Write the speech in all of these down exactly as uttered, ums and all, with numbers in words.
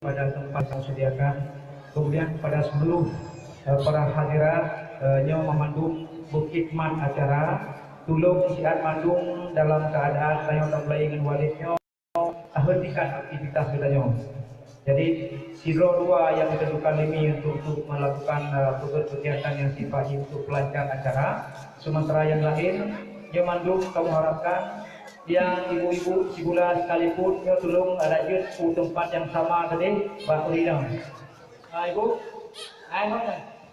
pada tempat yang disediakan. Kemudian kepada seluruh, eh, para hadirat, eh, nyoe mandum beukhidmat acara, tulông siat mandum dalam keuadaan tanyoe tamulai ngon Walid nyoe, hentikan aktivitas geutanyoe. Jadi, sidroe dua nyang geutanyoe kalimi untuk, untuk melakukan, eh, kegiatan yang sifatnya untuk pelancar acara. Sementara yang lain, nyoe mandum kamoe harapkan yang ibu-ibu sigula sekalipun, nyoe tulông lanjut u tempat yang sama tadi, bak ureueng inong. Ah, ibu, ai hon,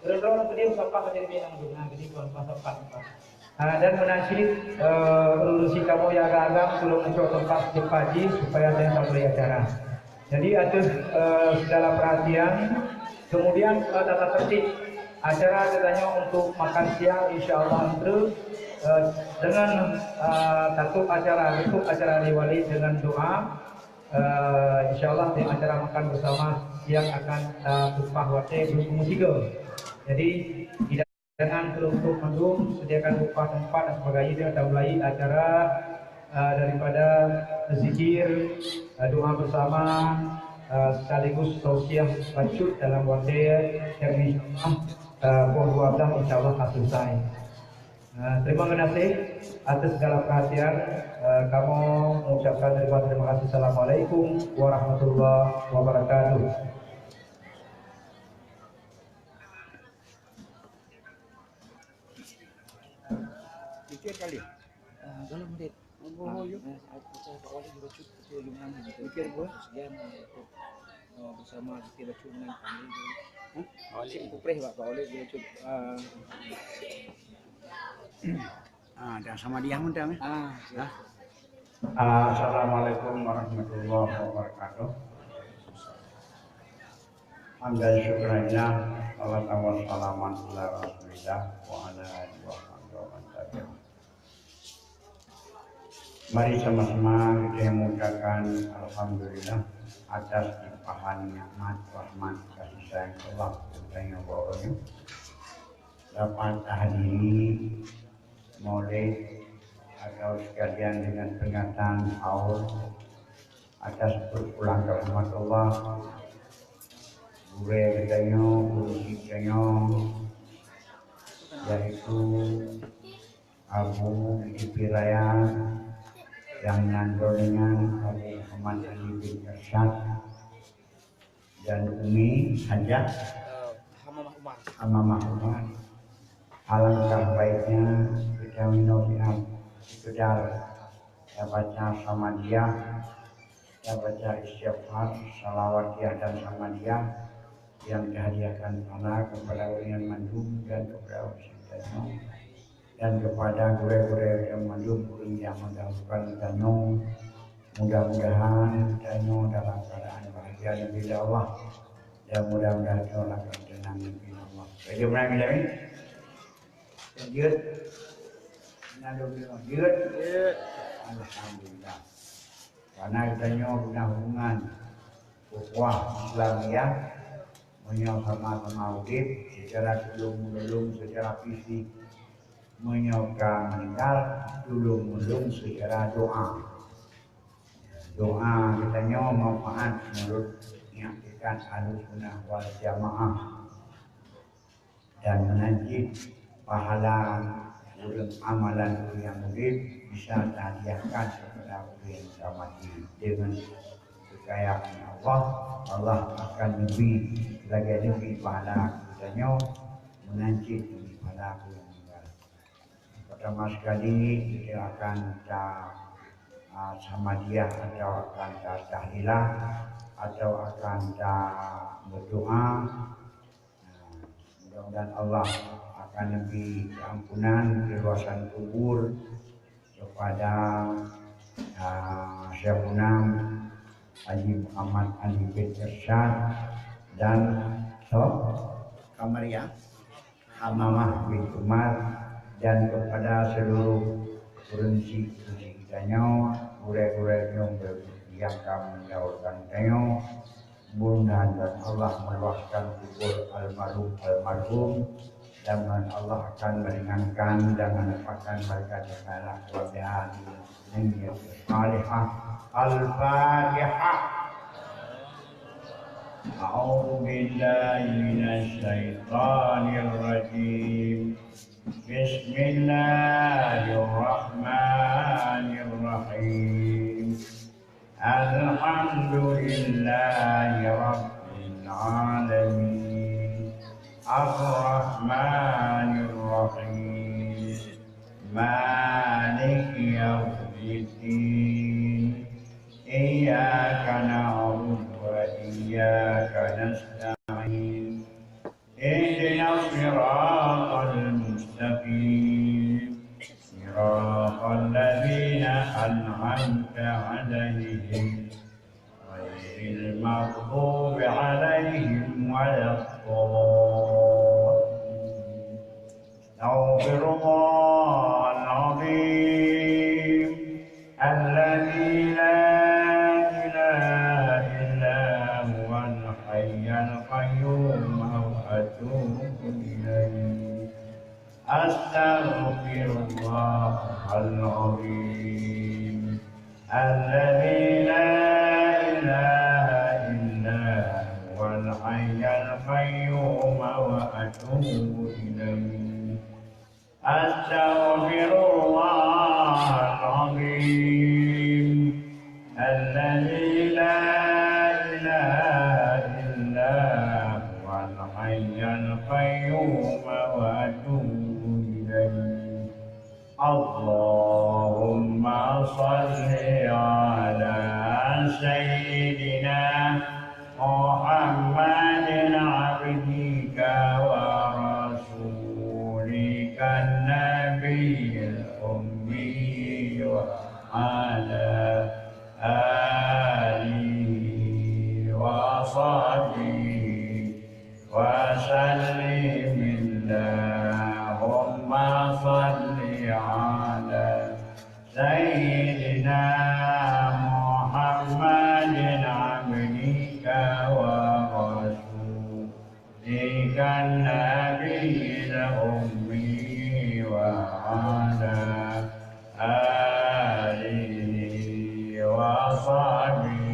ron-ron keudéh sapat menjadi minang tu. Nah, jadi tuan pas sapat. Ah, dan meunan cit, eh, ureueng sikamoe nyang agam-agam tulông neucok tempat seupat jih supaya tanyoe tamulai acara. Jadi ateueh, eh, segala perhatian, kemudian, eh, tata tertib acara geutanyoe untuk makan siang, insya Allah, eh, dengan, eh, tatup acara, tutup acara di Walid dengan doa. Eh, insya Allah, di acara makan bersama siang akan, eh, tumpah watèe belum tiga. Jadi, jangan teruntuk mandum, sediakan upah tempat dan sebagainya, dan mulai acara, eh, daripada zikir, eh, doa bersama, eh, sekaligus tausiah bacut dalam watèe yang insya Allah, eh, pukul dua belas insya Allah akan selesai. Eh, terima kasih atas segala perhatian. Eh, kamoe mengucapkan terima, terima kasih. Assalamualaikum warahmatullahi wabarakatuh. Tiga kali. Ah, kalau murid. Oh, oh, ya. Ah, eh, saya Pak Wali juga cut, kita juga menang. Mikir gua. Sekian, eh, untuk, eh, bersama kita baca menang kami. Hah? Wali. Cik Kupreh, Pak, Pak Wali juga cut. Ah. Ah, dan sama dia pun dah, eh? Ah, siap. Hah? Ah, Assalamualaikum warahmatullahi wabarakatuh. Hamdan syukran lillah, salatan wa salaman ala Rasulillah wa ala alihi wa sahbihi wa man tabi'ah. Mari sama-sama kita mengucapkan alhamdulillah atas limpahan nikmat, rahmat, kasih sayang Allah kepada yang baru. Dapat hadiri Maulid atau sekalian dengan peringatan haul atas berpulang rahmat Allah. Gurèe geutanyoe, guru geutanyoe, yaitu Abu Gede Raya yang nandor dengan Abu Muhammad Ali bin Irsyad dan Umi Hajah Eh, Hamamah Umar. Hamamah Umar. Alangkah baiknya kita minum dengan sekedar ya baca Samadiyah, ya baca istighfar, salawatiyah dan Samadiyah yang dihadiahkan pahala kepada ulama mandum dan kepada orang sekitar dan kepada gurèe-gurèe nyang mandum ureueng nyang meudahulukan tanyoe. Mudah-mudahan tanyoe dalam keadaan bahagia di sisi Allah dan mudah-mudahan tanyoe dalam keadaan tenang di sisi Allah. Baik, jom, amin, amin. Lanjut. Lanjut. Alhamdulillah. Karena tanyoe guna hubungan ukhuwah Islamiyah, meunyoe sama-sama udeb secara tulông-menolong secara fisik, meunyoe ka meninggal, tulông-menolong secara doa. Doa geutanyoe manfaat menurut i'tikad Ahlussunnah wal Jamaah. Dan meunan cit pahala ureueng amalan ureueng nyang udeb bisa tahadiahkan kepada ureueng nyang ka maté. Deungon keukayaan Allah, Allah akan neubri lagèe neubri pahala keu tanyoe, meunan cit neubri pahala keu ureueng nyang meninggal. Pertama sekali, kita akan ta, ah, Samadiyah atau akan ta tahlilah atau akan ta berdoa. Nah, mudah-mudahan Allah akan neubri keampunan, keuluasan kubur kepada, ah, Syekhuna Haji Muhammad Ali bin Irsyad dan so Kamaria Hamamah bin Umar dan kepada seluruh ureueng syiek-syiek geutanyoe, gurèe-gurèe nyang ka meninggalkan tanyoe. Mudah-mudahan Allah meluaskan kubur almarhum, almarhum, dan Allah akan meringankan dan menempatkan mereka di sana keluarga di dunia salihah. Al-Fatihah. أعوذ بالله من الشيطان الرجيم. بسم الله الرحمن الرحيم. الحمد لله رب العالمين. الرحمن الرحيم. مالك يوم الدين. إياك نعبد وإياك نستعين. اهدنا الصراط المستقيم. صراط الذين أنعمت عليهم. غير المغضوب عليهم ولا الضالين. أستغفر الله العظيم الذي لا إله إلا هو الحي القيوم وأتوب إليه. أستغفر الله العظيم الذي لا إله إلا هو الحي القيوم وأتوب إليه. أستغفر الله العظيم الذي لا إله إلا هو الحي القيوم وأتوب إليه. اللهم صل على سيدنا محمد عبدك ورسولك النبي الأمي وعلى آله وصحبه وسلم. اللهم صل على سيدنا محمد عبدك ورسولك النبي الأمي وعلى آله وصحبه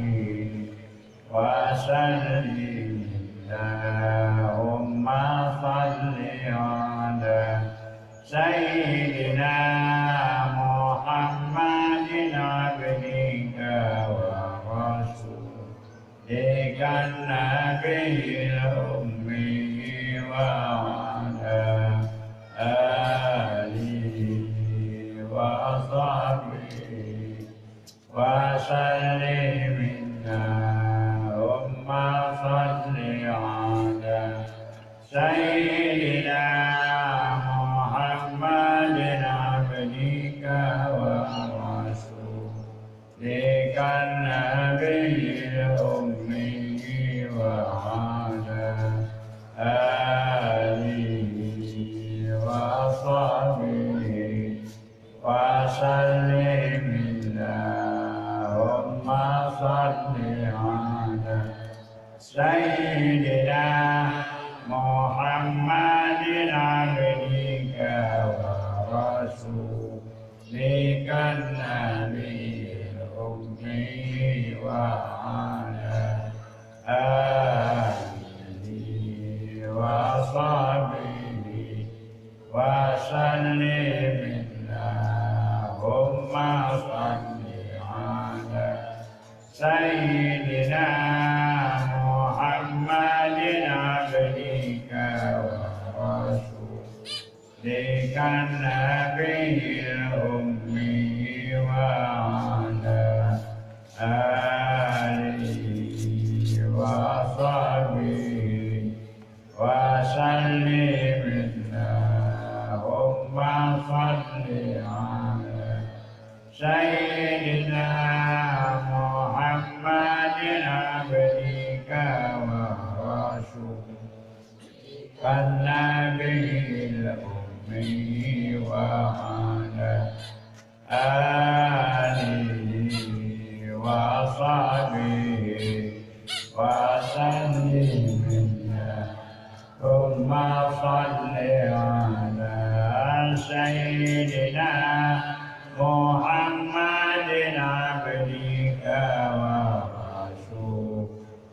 وسلم. اللهم صل على سيدنا محمد عبدك ورسولك النبي الأمي وعلى آله وصحبه وسلم. اللهم صل على سيدنا محمد عبدك ورسولك النبي الأمي وعلى آله وصحبه وسلم. اللهم صل على سيدنا محمد عبدك ورسولك النبي الأمي وعلى آله وصحبه وسلم. اللهم صل على سيدنا محمد عبدك ورسولك النبي الأمي وعلى آله وصحبه وسلم. اللهم صل على سيدنا محمد عبدك ورسولك النبي الأمي وعلى آله وصحبه وسلم. اللهم صل على سيدنا محمد عبدك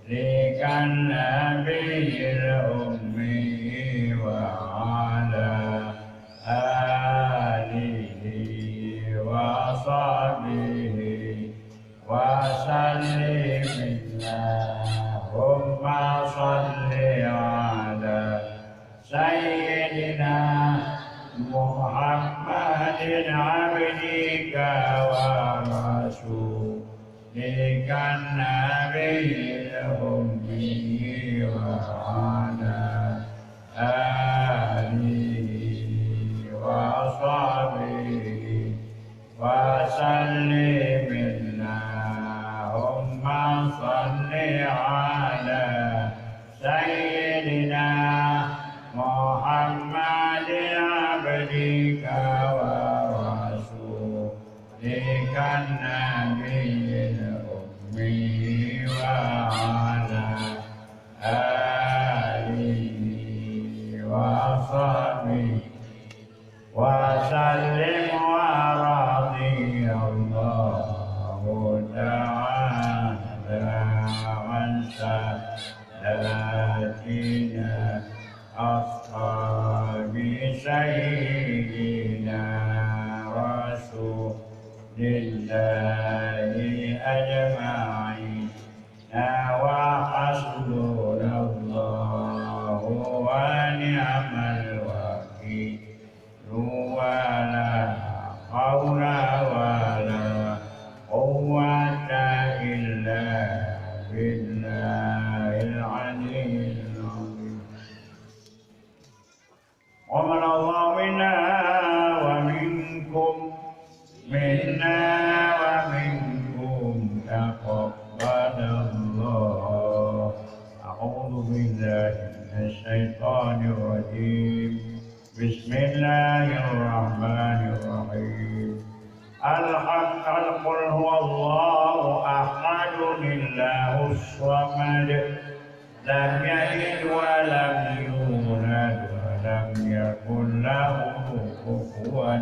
ورسولك النبي الأمي وعلى آله وصحبه وسلم. اللهم صل على سيدنا محمد عبدك ورسولك النبي الأمي وعلى آله وصحبه وسلم. اللهم صل على سيدنا محمد عبدك ورسولك النبي الأمي وعلى آله وصحبه وسلم. ورضي الله تعالى عن ساداتنا أصحاب سيدنا رسول الله أجمعين. وحسبنا الله ونعم الوكيل. ولا حول ولا قوة إلا بالله العلي العظيم. تقبل الله منا ومنكم، منا ومنكم، تقبل الله. أعوذ بالله من الشيطان الرجيم. بسم الله الرحمن الرحيم. الحق، قل هو الله أحد، الله الصمد، لم يلد ولم يولد ولم يكن له كفوا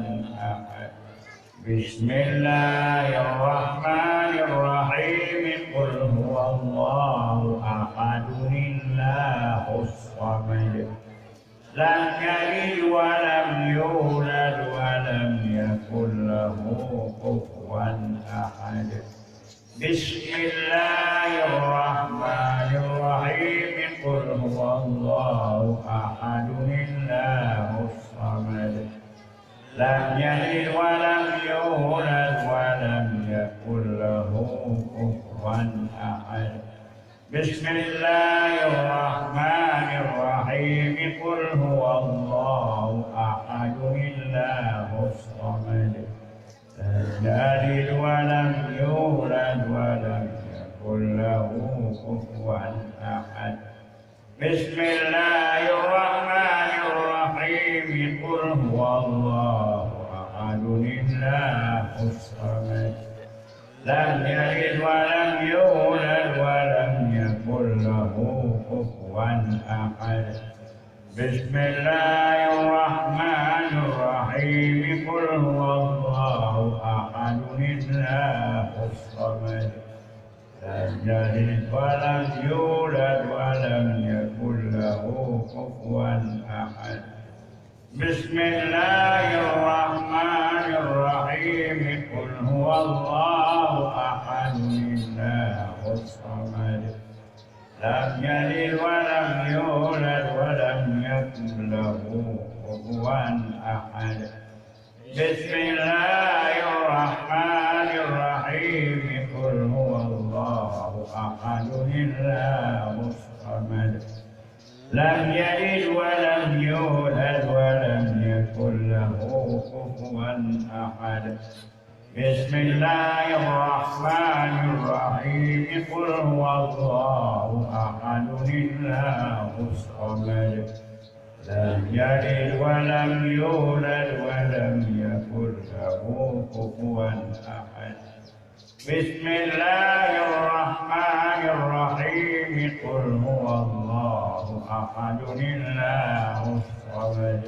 أحد. بسم الله الرحمن الرحيم. قل هو الله أحد، الله الصمد، لم يلد ولم يولد ولم يكن له كفوا أحد. بسم الله الرحمن الرحيم. قل هو الله أحد، الله الصمد، لم يلد ولم يولد ولم يكن له كفوا أحد. بسم الله الرحمن الرحيم. قل هو الله أحد، الله الصمد، لم يلد ولم يولد ولم يكن له كفوا أحد. بسم الله الرحمن الرحيم. قل هو الله أحد، الله الصمد، لم يلد ولم يولد ولم يكن له كفوا أحد. بسم الله الرحمن الرحيم. قل هو الله أحد، الله الصمد، لم يلد ولم يولد ولم يكن له كفوا أحد. بسم الله الرحمن الرحيم. قل هو الله أحد، الله الصمد، لم يلد ولم يولد ولم يكن له كفوا أحد. بسم الله الرحمن الرحيم. قل هو الله أحد، الله الصمد، لم يلد ولم يولد ولم يكن له كفوا أحد. بسم الله الرحمن الرحيم. قل هو الله أحد، الله الصمد، لم يلد ولم يولد ولم يكن له كفوا أحد. بسم الله الرحمن الرحيم. قل هو الله أحد، الله الصمد،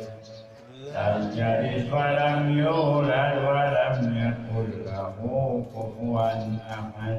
لم يلد ولم يولد ولم يكن له كفوا أحد.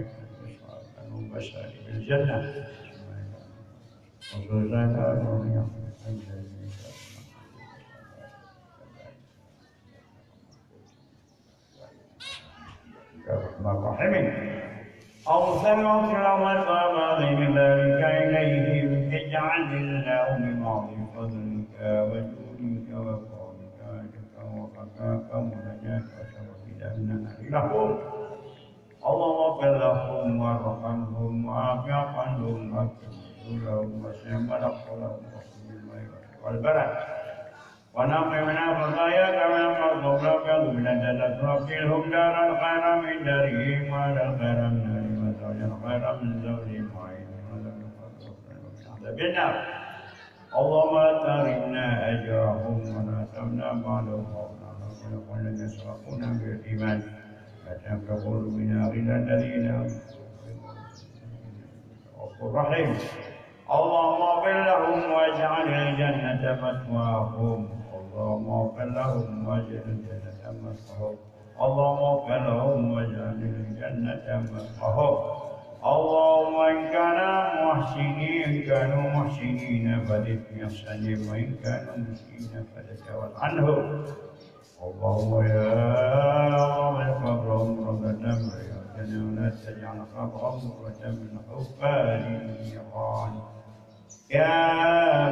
وألحقنا بأصحاب المبشرين بالجنة. وصلى الله على محمد. يا أرحم الراحمين. اللهم صل وسلم وبارك إليهم. اجعل اللهم بمحض فضلك وجودك وكرمك وخفاك ونجاك وشرفك لنا لهم. اللهم اغفر لهم وارحمهم وعاف عنهم واكرم نزلهم ووسع مدخلهم واحسن المعيشة والبلد. ونقهم من الخطايا كما ينقى الثوب الأبيض من الدنس، وأبدلهم دارا خيرا من دارهم وأهلا خيرا من أهلهم وزوجا خيرا من زوجهم وعيالا خيرا من عذاب النار. اللهم لا تحرمنا أجرهم ولا تمنع بعدهم فضلهم عن الذين سبقونا بالإيمان. ولا تجعل في قلوبنا غلا للذين آمنوا ربنا إنك رؤوف رحيم. اللهم اغفر لهم واجعل الجنة مثواهم. اللهم اغفر لهم واجعل الجنة مثواهم. اللهم اغفر لهم واجعل الجنة مثواهم. اللهم إن كانوا محسنين، إن كانوا محسنين فزد في إحسانهم، وإن كانوا مسيئين فتجاوز عنهم. اللهم يا رب قبرهم روضة من رياض الجنة، ولا تجعل قبرهم حفرة من حفر النيران. يا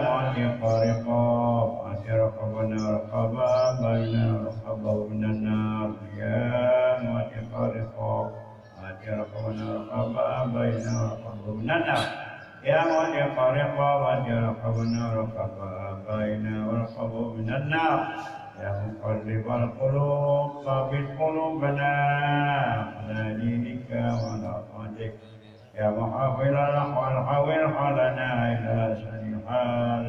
معتق الرقاب، اعتق رقابنا ورقاب آبائنا ورقابهم من النار. يا معتق الرقاب، اعتق رقابنا ورقاب آبائنا ورقابهم من النار. يا معتق الرقاب، اعتق رقابنا ورقاب آبائنا ورقابهم من النار. يا مقلب القلوب، ثبت قلوبنا على دينك وعلى طاعتك. يا محول الأحوال، حول حالنا إلى أحسن الحال.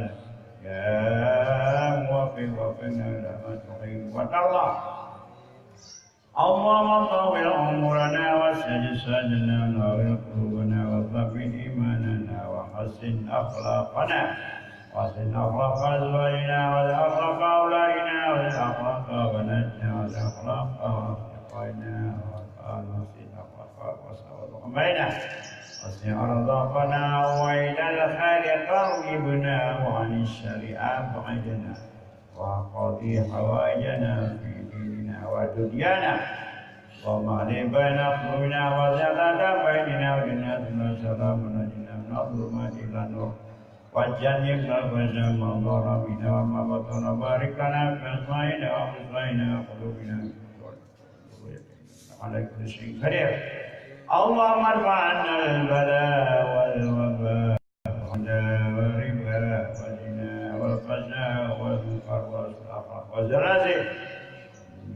يا موفق، وفقنا إلى ما تحب وترضى. اللهم طول عمرنا وسدد سعينا ونور قلوبنا وثبت إيماننا وحسن أخلاقنا، وحسن أخلاق أزواجنا، وحسن أخلاق أولادنا، وحسن أخلاق بناتنا، وحسن أخلاق أصدقائنا، وحسن أخلاق وسائر أمرنا. وسع أرزاقنا وإلى الخير قربنا وعن الشر أبعدنا. وقضي حوائجنا في ديننا ودنيانا. اللهم ألف بين قلوبنا وأصلح ذات بيننا ودنيا ثم سلام ونجنا من الظلمات إلى النور. وجنبنا الفحشاء ما ظهر منها وما بطن. بارك لنا في أسماعنا وأبصارنا وقلوبنا. على كل شيء قدير. اللهم ارفع عنا البلاء والوباء والربا والزنا والفحشاء والمنكر والأخلاق والزلازل.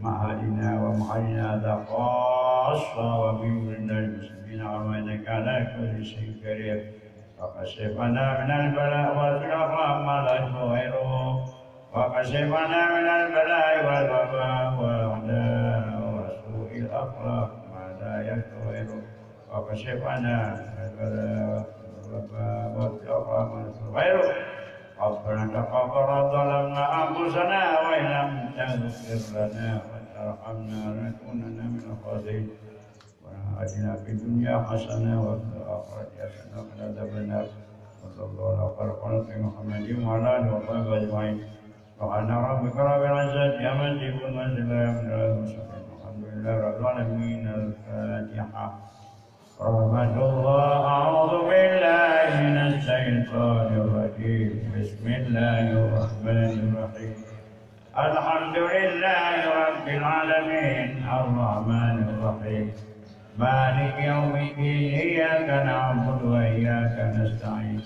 معادنا ومعادنا هذا خاصة ومن بلدان المسلمين، اللهم إنك على كل شيء قدير. فكشف عنا من البلاء والأخلاق ما لا يشكو غيره. وكشف عنا من البلاء والوباء والأعداء وسوء الأخلاق ما لا يشكو غيره. وكشف عنا من البلاء والوباء والأخلاق ما لا يشكو غيره. ربنا تقبل ظلمنا أنفسنا وإن لم تغفر لنا وترحمنا لنكونن من الخاسرين. ربنا آتنا في الدنيا حسنة وفي الآخرة حسنة وقنا عذاب النار. وصلى الله على خير خلقه محمد وعلى آله وصحبه أجمعين. سبحان ربك رب العزة عما يصفون، وسلام على المرسلين، والحمد لله رب العالمين. الفاتحة. رحمة الله. أعوذ بالله من الشيطان الرجيم. بسم الله الرحمن الرحيم. الحمد لله رب العالمين، الرحمن الرحيم، مالك يوم الدين، إياك نعبد وإياك نستعين،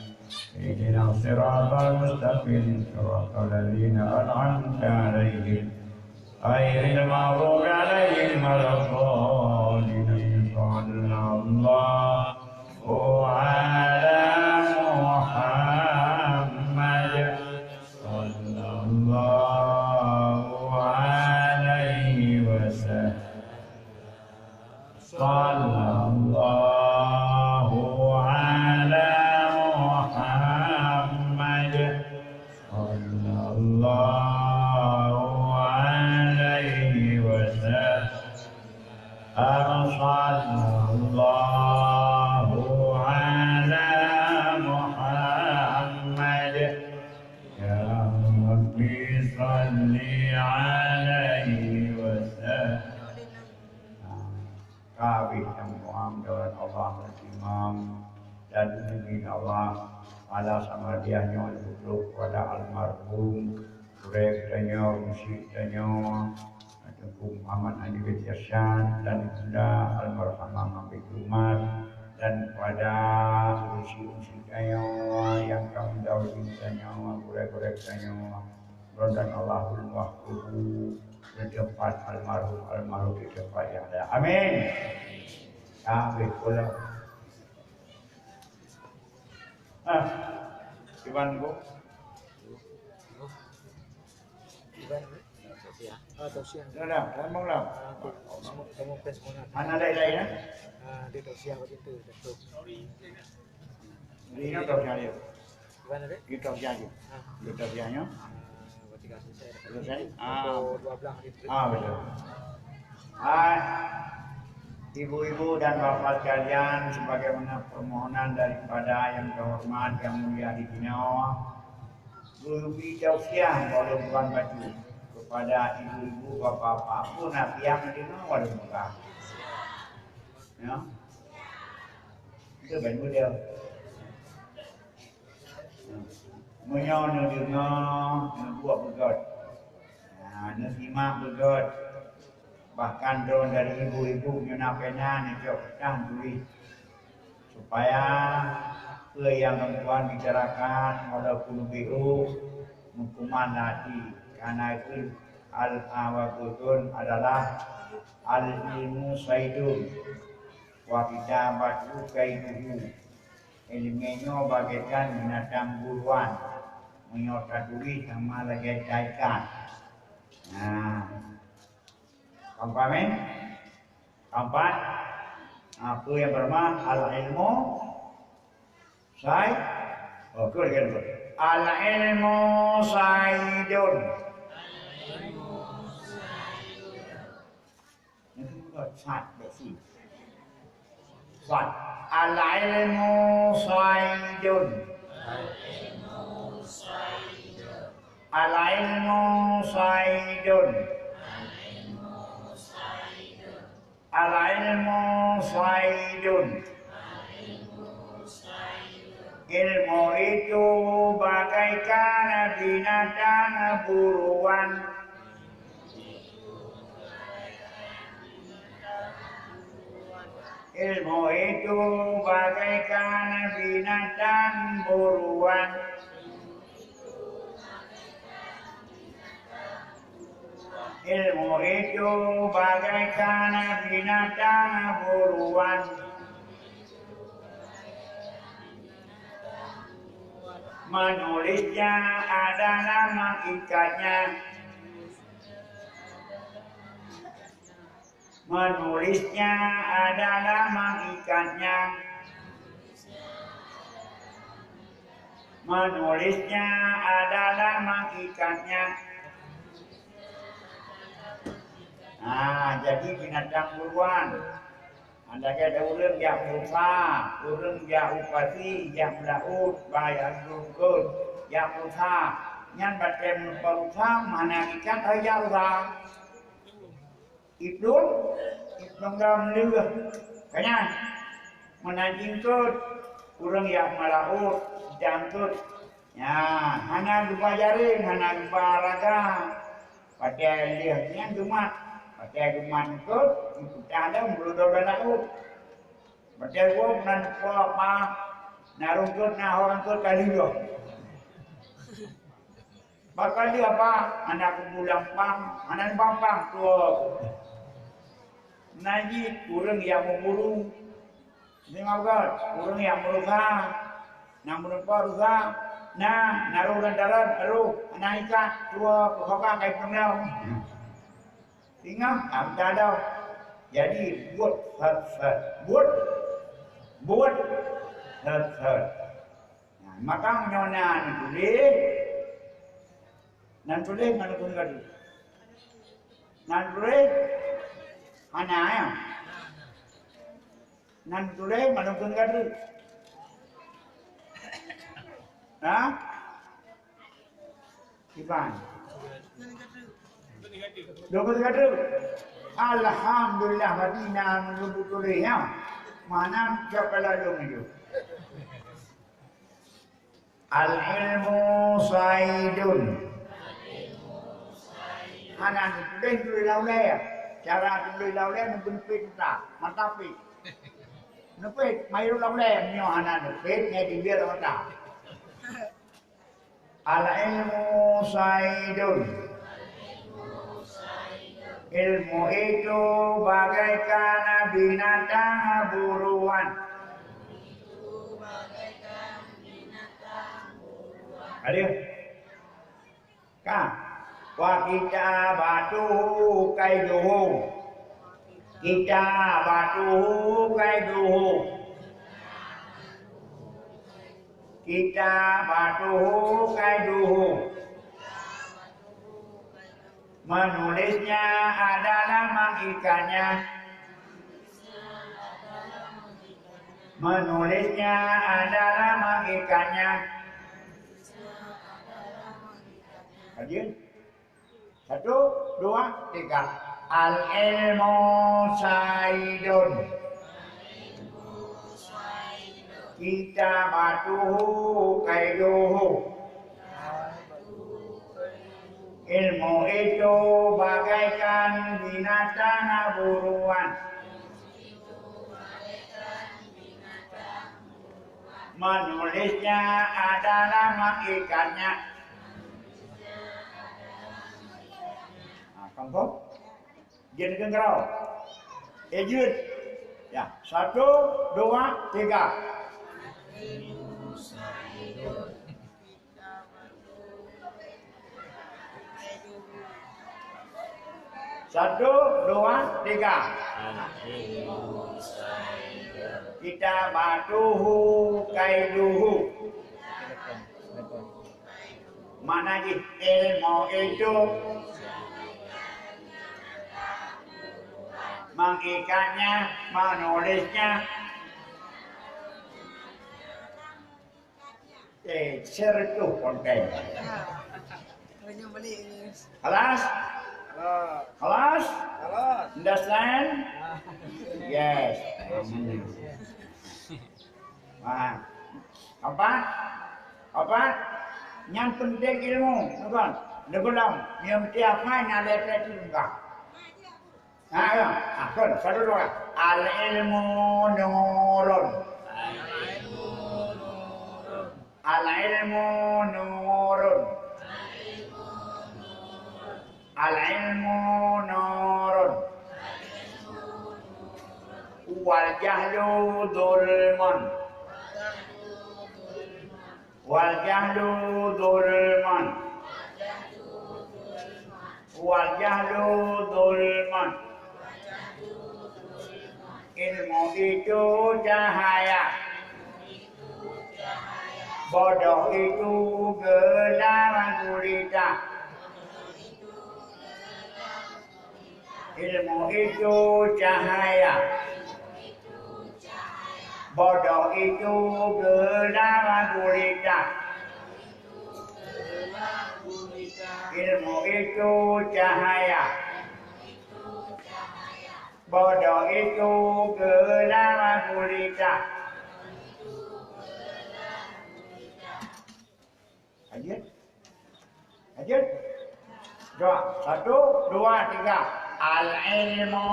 اهدنا الصراط المستقيم، صراط الذين أنعمت عليهم، غير المغضوب عليهم ولا الضالين. صلى الله على محمد، صلى الله عليه وسلم. صلى الله على محمد، صلى الله عليه وسلم. صلى الله على محمد. يا رب صل عليه وسلم. Ka habéh nyang muam doa Allah dan imam dan izin Allah Taala sama dia nyoe diputroh kepada almarhum gurèe geutanyoe, mursyid geutanyoe, Teungku Muhammad Haji Binti Hasan dan Ibunda Almarhumah Mama Binti Umar dan kepada mursyid-mursyid geutanyoe nyang ka meudawai geutanyoe, gurèe-gurèe geutanyoe. Mudah-mudahan Allah meuluah kubu di tempat almarhum, almarhum di tempat yang layak. Amin. Amin. Ah, Iban, Bu. Iban, Bu. Ah, tausiah. Dah, dah, dah, dah. Ah, tu, semua, semua pes semua. Mana lain-lain, ya? Ah, dia tausiah macam tu, Datuk. Ini tausiah dia. Iban, Datuk? Dia tausiah dia. Ah. Dia tausiah, ya? Ah, berarti dah selesai. Selesai? Ah. Pukul dua belas hari tu. Ah, betul. Hai, ibu-ibu dan bapak sekalian, sebagaimana permohonan daripada yang terhormat, yang mulia di sinoe, geubri tausiah walau bukan baju kepada ibu-ibu, bapak-bapak pun hati yang mendengar walau bukan. Ya. Itu kan mulia. Meunyoe neudeungoe, neubuet beugöt. Nah, neusimak beugöt. Bahkan droe dari ibu-ibu nyoe na pena neucok peutang tuléh. Supaya peue nyang lôn tuan bicarakan, walaupun biôh, meukuman hati. Karena itu al-awaqutun adalah al-ilmu saidun. Wa kitabathu kaiduhu. Ileumèe nyoe bagaikan binatang buruan, meunyoe tatuléh sama lagèe taikat. Nah, paham, paham, eh? Keempat, apa yang pertama? Al-ilmu sai-, oh, betul, betul, betul. Al-ilmu saidun. Sat, bèk si. Sat. Al-ilmu saidun. Al-ilmu saidun. Al-ilmu saidun. Ilmu itu bagaikan binatang buruan. Ilmu itu bagaikan binatang buruan. Ilmu itu bagaikan binatang buruan. Menulisnya adalah mengikatnya. Menulisnya adalah mengikatnya. Menulisnya adalah mengikatnya. Nah, jadi binatang buruan. Lagèe ureueng jak beureusa, ureueng jak u pasi, jak meulaôt, bak jak beureusa, jak beureusa. Nyan batèe meubeureusa, hana ikat, hai jak beureusa. Iplueng, iplueng dalam leuh. Ka nyan, meunan jih eungkôt, ureueng jak meulaôt, jak eungkôt. Nyan, hana geuba jaréng, hana geuba raga. Watèe lheueh nyan Jumat, watèe Jumat eungkôt, meupeutah lom meureudoh lam laôt. Watèe gob nan po apa, na rungkôt na ho rungkôt ka lheueh. Bak ka lheueh apa, hana kubu lampang, hana lampang tuwoe. Na jih ureuëng nyang meuburu, singoh göt ureuëng nyang meurusa, nyang meureumpok rusa, na, na roh lam dalam, roh, hana ikat, tuwoe, peuhoka kai peunglom. Singoh, ka meudadoh. Jadi, buet sat-sat. Buet, buet sat-sat. Nah, maka meunyoe na neutuléh, nan tuléh ngon leupeue gadu. Nan tuléh hana, ya. Nan tuléh ngon leupeue gadu. Ha? Iban. Leupeue gadu. Alhamdulillah, berarti na leupeue tuléh, ya. Mana siapa lalu itu? Al-ilmu saidun. Hana tuléh, tuléh lam ulèe. Cara tuléh lam ulèe, neupeuneupeut mata, mata peuet. Neupeut, mayue lam ulèe, meunyoe hana neupeut, nyan dibiet mata. Al-ilmu saidun. Ilmu itu bagaikan binatang buruan. Aduh. Ka. Wa kitabatuhu qaiduhu. Kitabatuhu qaiduhu. Kitabatuhu qaiduhu. Menulisnya adalah mengikatnya. Menulisnya adalah mengikatnya. Hadir? Satu, dua, tiga. Al-ilmu saidun. Kitabatuhu qaiduhu. Ilmu itu bagaikan binatang buruan. Menulisnya adalah mengikatnya. Nah, kampung. Jeuet keu keudroe. Eh, jeuet. Ya, satu, dua, tiga. Satu, dua, tiga. Kitabatuhu qaiduhu. Makna jih ilmu itu mengikatnya, menulisnya. Eh, share tu konten. Kelas? Kelas? Kelas? Understand? Yes. Wah. Apa? Apa? Nyang penting ilmu, bukan? Leubeh lom, nyang penting apa? Nyang leupah tu enggak. Ha, ya. Ha, kon, satu dua. Al-ilmu nurun. Al-ilmu nurun. Al-ilmu nurun. Wal jahlu zulmun. Wal jahlu zulmun. Wal jahlu zulmun. Ilmu itu cahaya. Bodoh itu gelap gulita. Ilmu itu cahaya. Bodoh itu gelap gulita. Ilmu itu cahaya. Bodoh itu gelap gulita. Lanjut. Lanjut. Dua, satu, dua, tiga. Al-ilmu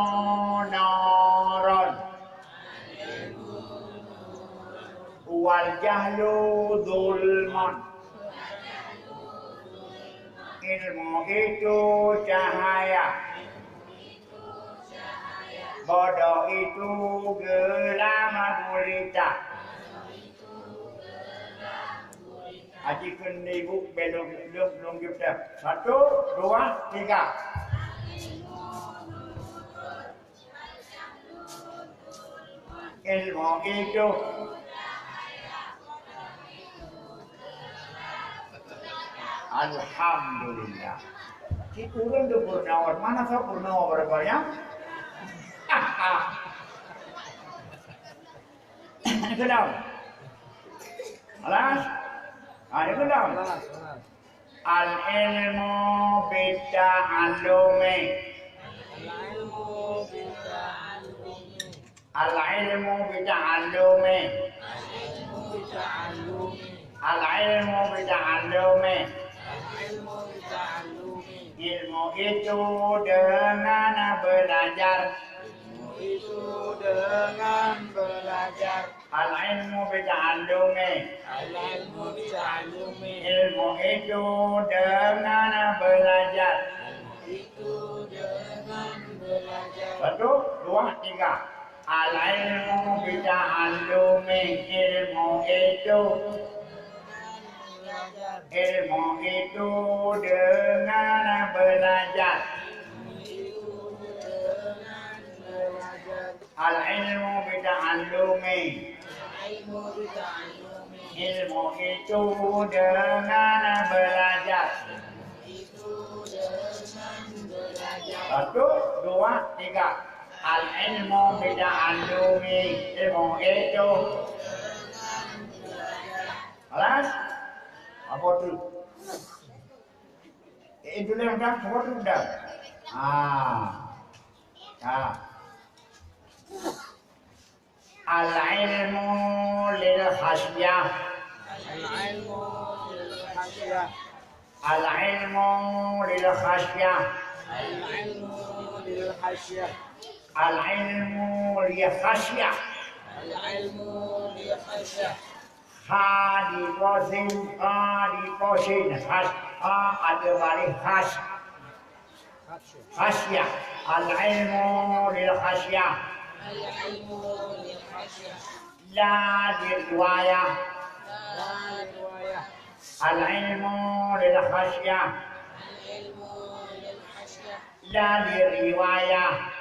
nurun. Wal jahlu zulmun. Ilmu itu cahaya. Bodoh itu gelap gulita. Aji keuneuk ibu belom lom lom geutem. Satu, dua, tiga. Ilmu itu. Alhamdulillah. Cit ureueng di Purnawan, mana sa Purnawan barangkali ya? Kenal? Alas? Ah, ya kenal? Al ilmu bita'allumi. Al ilmu bita'allumi. Al ilmu bita'allumi. Al ilmu bita'allumi. Al ilmu bita'allumi. Al ilmu bita'allumi. Ilmu itu dengan belajar. Ilmu itu dengan belajar. Al ilmu bita'allumi. Al ilmu bita'allumi. Ilmu itu dengan belajar. Ilmu itu dengan belajar. Satu, dua, tiga. Al ilmu bita'allumi, ilmu itu. Ilmu itu dengan belajar. Al ilmu bita'allumi. Ilmu itu dengan belajar. Satu, dua, tiga. Al ilmu bita'allumi, ilmu itu. Alas? Apa tu? Eh, itu yang dah, apa tu dah? Ah. Ah. Al ilmu lil khasyah. Al ilmu lil khasyah. Al ilmu lil khasyah. Al ilmu lil khasyah. Al ilmu lil khasyah. Al ilmu lil khasyah. Kha di posin, kha di posin, khas, kha ada balik khas. Khasyah. Al ilmu lil khasyah. La lil riwayah. Al ilmu lil khasyah. La lil riwayah.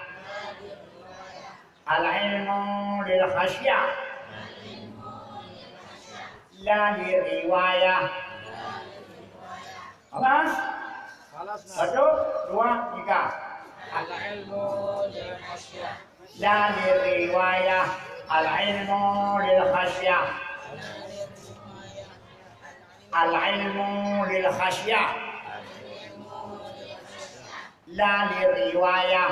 Al ilmu lil khasyah. La lil riwayah. Khalas? Khalas, nah. Satu, dua, tiga. Al ilmu lil khasyah. La lil riwayah. Al ilmu lil khasyah. Al ilmu lil khasyah. La lil riwayah.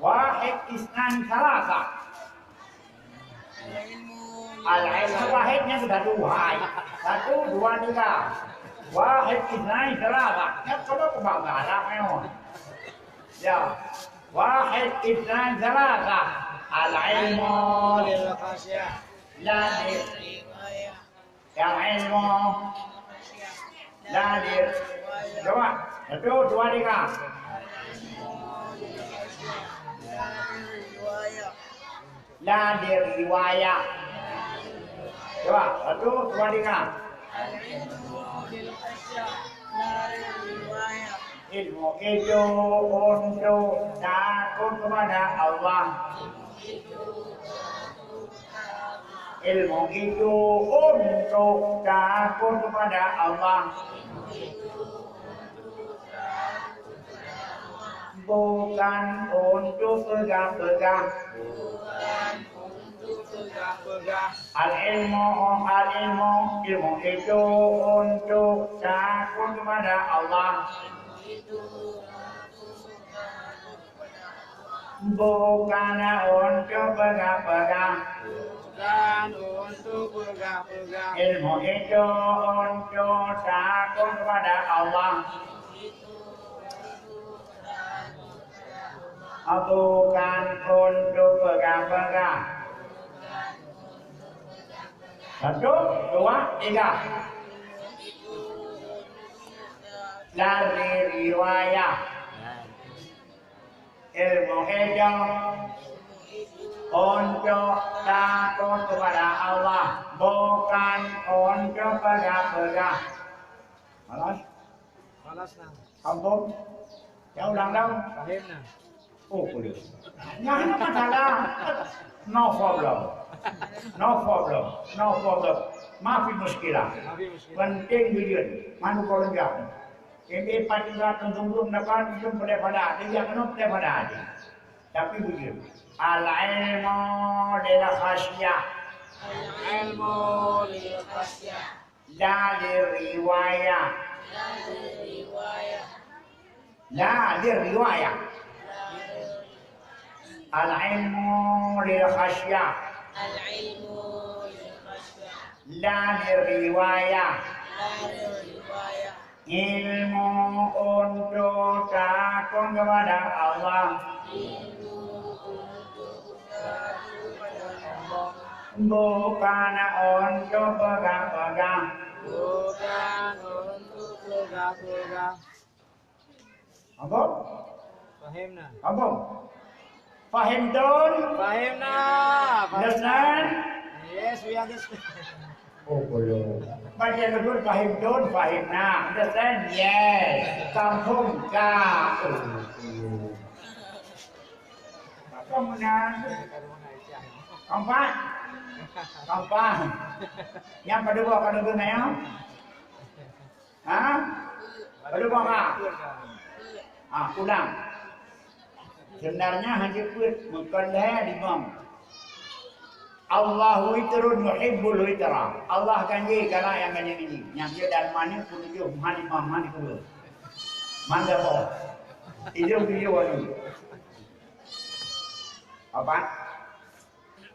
Wahid, isnan, salasa. Al ilmu wahid nyan sudah dua. Satu, dua, tiga. Wahid, isnan, salasa. Nyan kalau kebanggaan memang. Ya. Wahid, isnan, salasa. Al ilmu lil khasyah. La lil Yang ilmu. La lil. Coba. Satu, dua, tiga. La lil riwayah. Coba. Satu, dua, tiga. Ilmu itu untuk takut kepada Allah. Ilmu itu untuk takut kepada Allah. Bukan untuk peugah-peugah. Al ilmu, al ilmu, ilmu itu untuk takut kepada Allah. Bukan untuk peugah-peugah. Bukan untuk peugah-peugah. Ilmu itu untuk takut kepada Allah. Bukan untuk peugah-peugah. Satu, dua, tiga. Dari riwayat. Ilmu hitam untuk takut kepada Allah, bukan untuk peugah-peugah. Malas? Malas nah. Kampung? Ya, ulang dong. Paham nah. Oh, boleh. Nggak ada masalah. No problem. No problem. No problem. Mafi muskilah. Mafi muskilah. Penting bujur. Manu kolonjak. Ini pati ratus sungguh dapat itu boleh pada. Dia jangan boleh pada aja. Tapi bujur. Al-ilmu lil khasyah. Al-ilmu lil khasyah. La lil riwayah. La lil riwayah. La lil riwayah. Al-ilmu lil khasyah. Al-ilmu lil khasyah. La lil riwayah. La lil riwayah. Ilmu untuk takut kepada Allah. Bukan untuk peugah-peugah. Bukan untuk peugah-peugah. Apa? Paham nah. Apa? Fahimtum? Fahimna. Understand? Yes, we understand. Oh, belum. Baca dulu, fahimtum, fahimna. Understand? Yes. Kampung ka. Oh, belum. Apa menang? Kampung. Kampung. Yang pada buah kandungan ayam? Ha? Pada buah ka? Ah, ulang. Sebenarnya hanya peuet, bukan lhèe, limong. Allahu witrun yuhibbul witra. Allah ganjil galak nyang ganjil-ganjil. Nyang dia dan mana pun tujuh, mana lima, mana dua. Mana boh. Itu tujuh wali. Apa?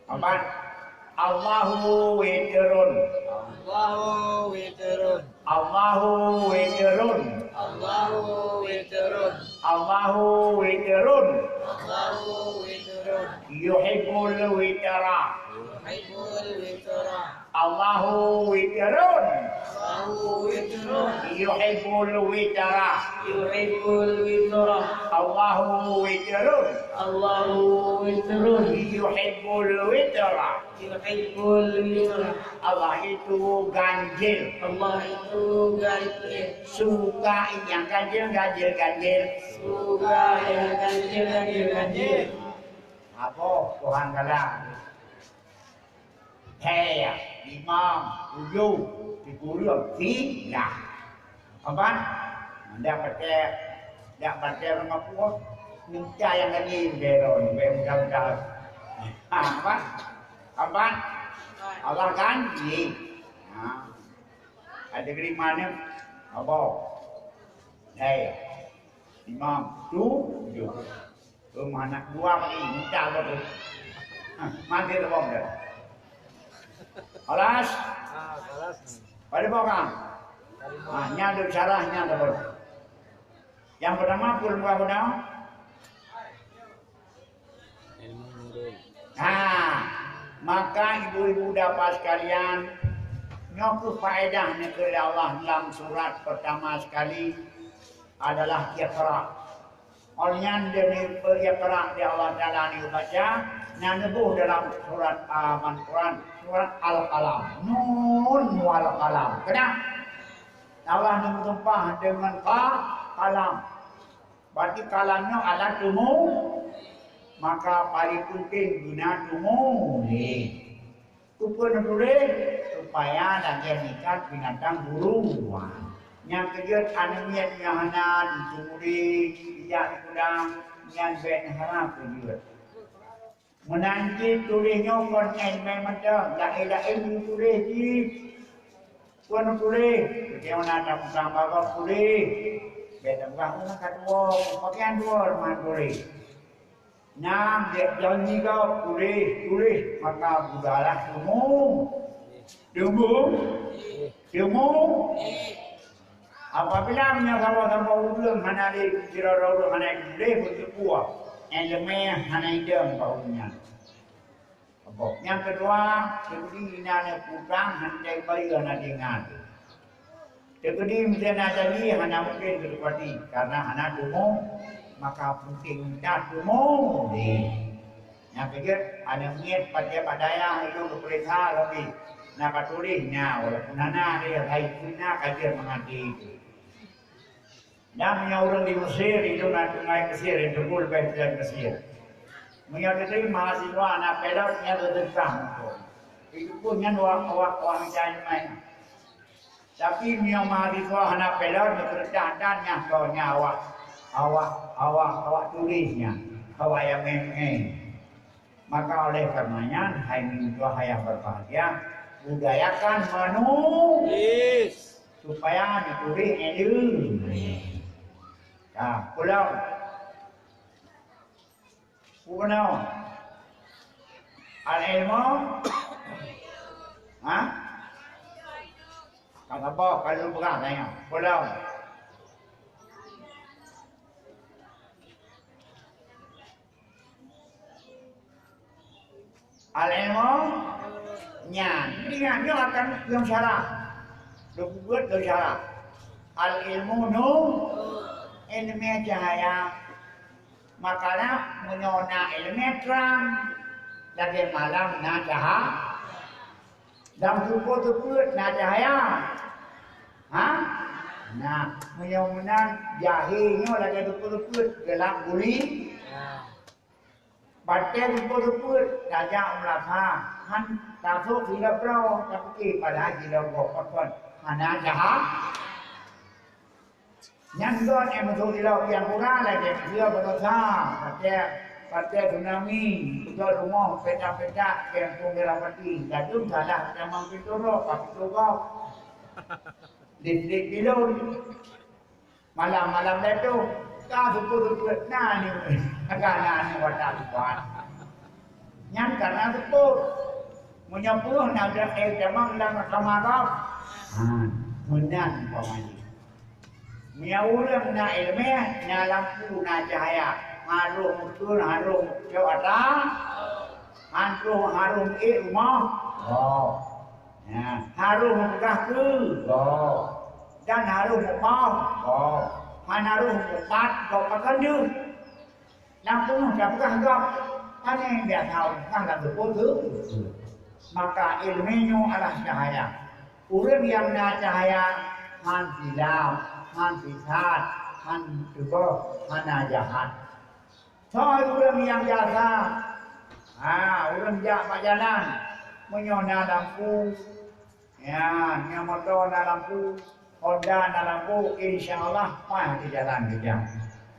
Empat. Allahu witrun. Allahu witrun. Allahu witrun. Allahu witrun. Allahu witrun. Allahu witrun. Yuhibbul witra. Yuhibbul witra. Allahu witrun. Allahu witrun. Yuhibbul witra. Yuhibbul witra. Allahu witrun. Allahu witrun. Yuhibbul witra. Yuhibbul witra. Allah itu ganjil. Allah itu ganjil. Suka yang ganjil, ganjil, ganjil. Suka yang ganjil, ganjil, ganjil. Apa Tuhan kata? Lhèe, limong, tujoh, sikureueng, silah. Empat. Dak patéh, dak patéh ureueng Papua. Minta nyang ganjil, bèk ron, bèk mudah-mudah. Ha, empat. Empat. Allah ganjil. Ha. Ada lima ni. Apa? Lhèe. Limong, tujoh. Rumah anak buah ni, mudah betul. Ha, mati terbang dah. Alas? Ah, alas. Pada bawah kan? Ah, nya ada syarah, nya ada baru. Yang pertama, pun buah benar. Ilmu nurul. Ha, maka ibu-ibu dan bapak sekalian, nyoe keuh faedah nyang keu Allah lam surat pertama sekali adalah Iqra. Awak nyan di, di, Iqra di Allah Taala neubaca, na neuboh dalam surat, ah, Al-Quran, surat Al-Qalam. Nun wal qalam. Keunan Allah neusumpah deungon qa, qalam. Berarti qalam nyoe alat tumu, maka paling penting guna tumuléh. Keupeue neutuléh? Supaya lagèe ikat binatang buruan. Nyang keujeuet aneuk miet nyang hana jitumuléh, jijak sikula, nyan bèk neuharap keujeuet. Meunan cit tuléh nyoe kon éh mé mantong, laén-laén jituléh cit. Kon tuléh, bagaimana tapeugah bak tuléh? Bèk tapeugah, "Oh, ka tuwoe, pakaian tuwoe," teuma tuléh. Nyang gèt janji gob, tuléh, tuléh, maka budahlah teumu. Teumu. Teumu. Apabila meunyoe saboh-saboh ureuëng hana lé, sidroe-droe ureuëng hana lé beuteupeue, iéleumé hana idong bak ureuëng nyan. Saboh. Nyang keudua, teukeudi na neuputang hana bayeue hana teuingat. Teukeudi meusé na janji hana mungken geuteupati, karena hana tumu, maka penting that tumu. Nyang keujeuet, aneuk miet patéh bak dayah ilôn geupeuriksa, tapi na ka tuléh na, walaupun hana ada hai na ka jeuet meungati itu. Dan meunyoe ureuëng di Mesir, itu na tungai Mesir, itu pun leubeh jalan Mesir. Meunyoe teukeudi mahasiswa na pelot, nyan teudeukah muka. Itu pun nyan wak, wak, wak mencari main. Tapi meunyoe mahasiswa hana pelot, neupeurintah dan nyang ko nya awak, awak, awak, awak tulis nya, awak yang main-main. Maka oleh karenanya, hai meutuah ayah berbahagia, budayakan menu Yes. supaya neutulis ilmu. Ya, pulang. Pulang. Al-ilmu. Ha? Ka sabar, ka lôn peugah tanya. Pulang. Al-ilmu nyan. Ingat nyoe akan lôn syarah. Lôn peubuet lôn syarah. Al-ilmu nur, iéleumé cahya. Makana meunyoe na iéleumé trang, lagée malam na cahya. Lam teupeu-teupeu na cahya. Ha? Nah, meunyoe meunan jahé nyoe lagée teupeu-teupeu, gelap guli. Batée teupeu-teupeu tajak meulasa, han tasok sila droe, tapi padahai sila goh pakon hana cahya. Nyan gon nyang meusuh ilok nyang kurang lagée meuseuh beudosa, patéh, patéh tsunami, beutôi rumoh petak-petak, kampung Irapati, gadum salah tamong pintoe rok, ka pintoe gob. Listrik bilon. Malam-malam datu, ka suku-suku na ni, ka na ni watak tuan. Nyan karena suku. Meunyoe peunoh na udah eh tamong lam mahkamah gob. Ha, meunan umpamanya. Meunyoe ureuëng na iéleumé, na lampu, na cahya, harôh meukeuen, harôh meucok atra, han troh harôh meuék rumoh. Oh. Ya, harôh meupeugah keu. Oh. Dan harôh meupaih. Oh. Han harôh meupat, gob pakon deuh. Lam peunoh tapeugah gob, hana nyang biasa ureuëng peugah lam teupeu teuh. Maka iéleumé nyoe adalah cahya. Ureuëng nyang na cahya, han silap, han sisat, han teuboh, hana jahat. Soe ureuëng nyang biasa? Ha, ureuëng jak bak jalan, meunyoe na lampu, ya, nyoe moto na lampu, Honda na lampu, insya Allah paih di jalan geujak.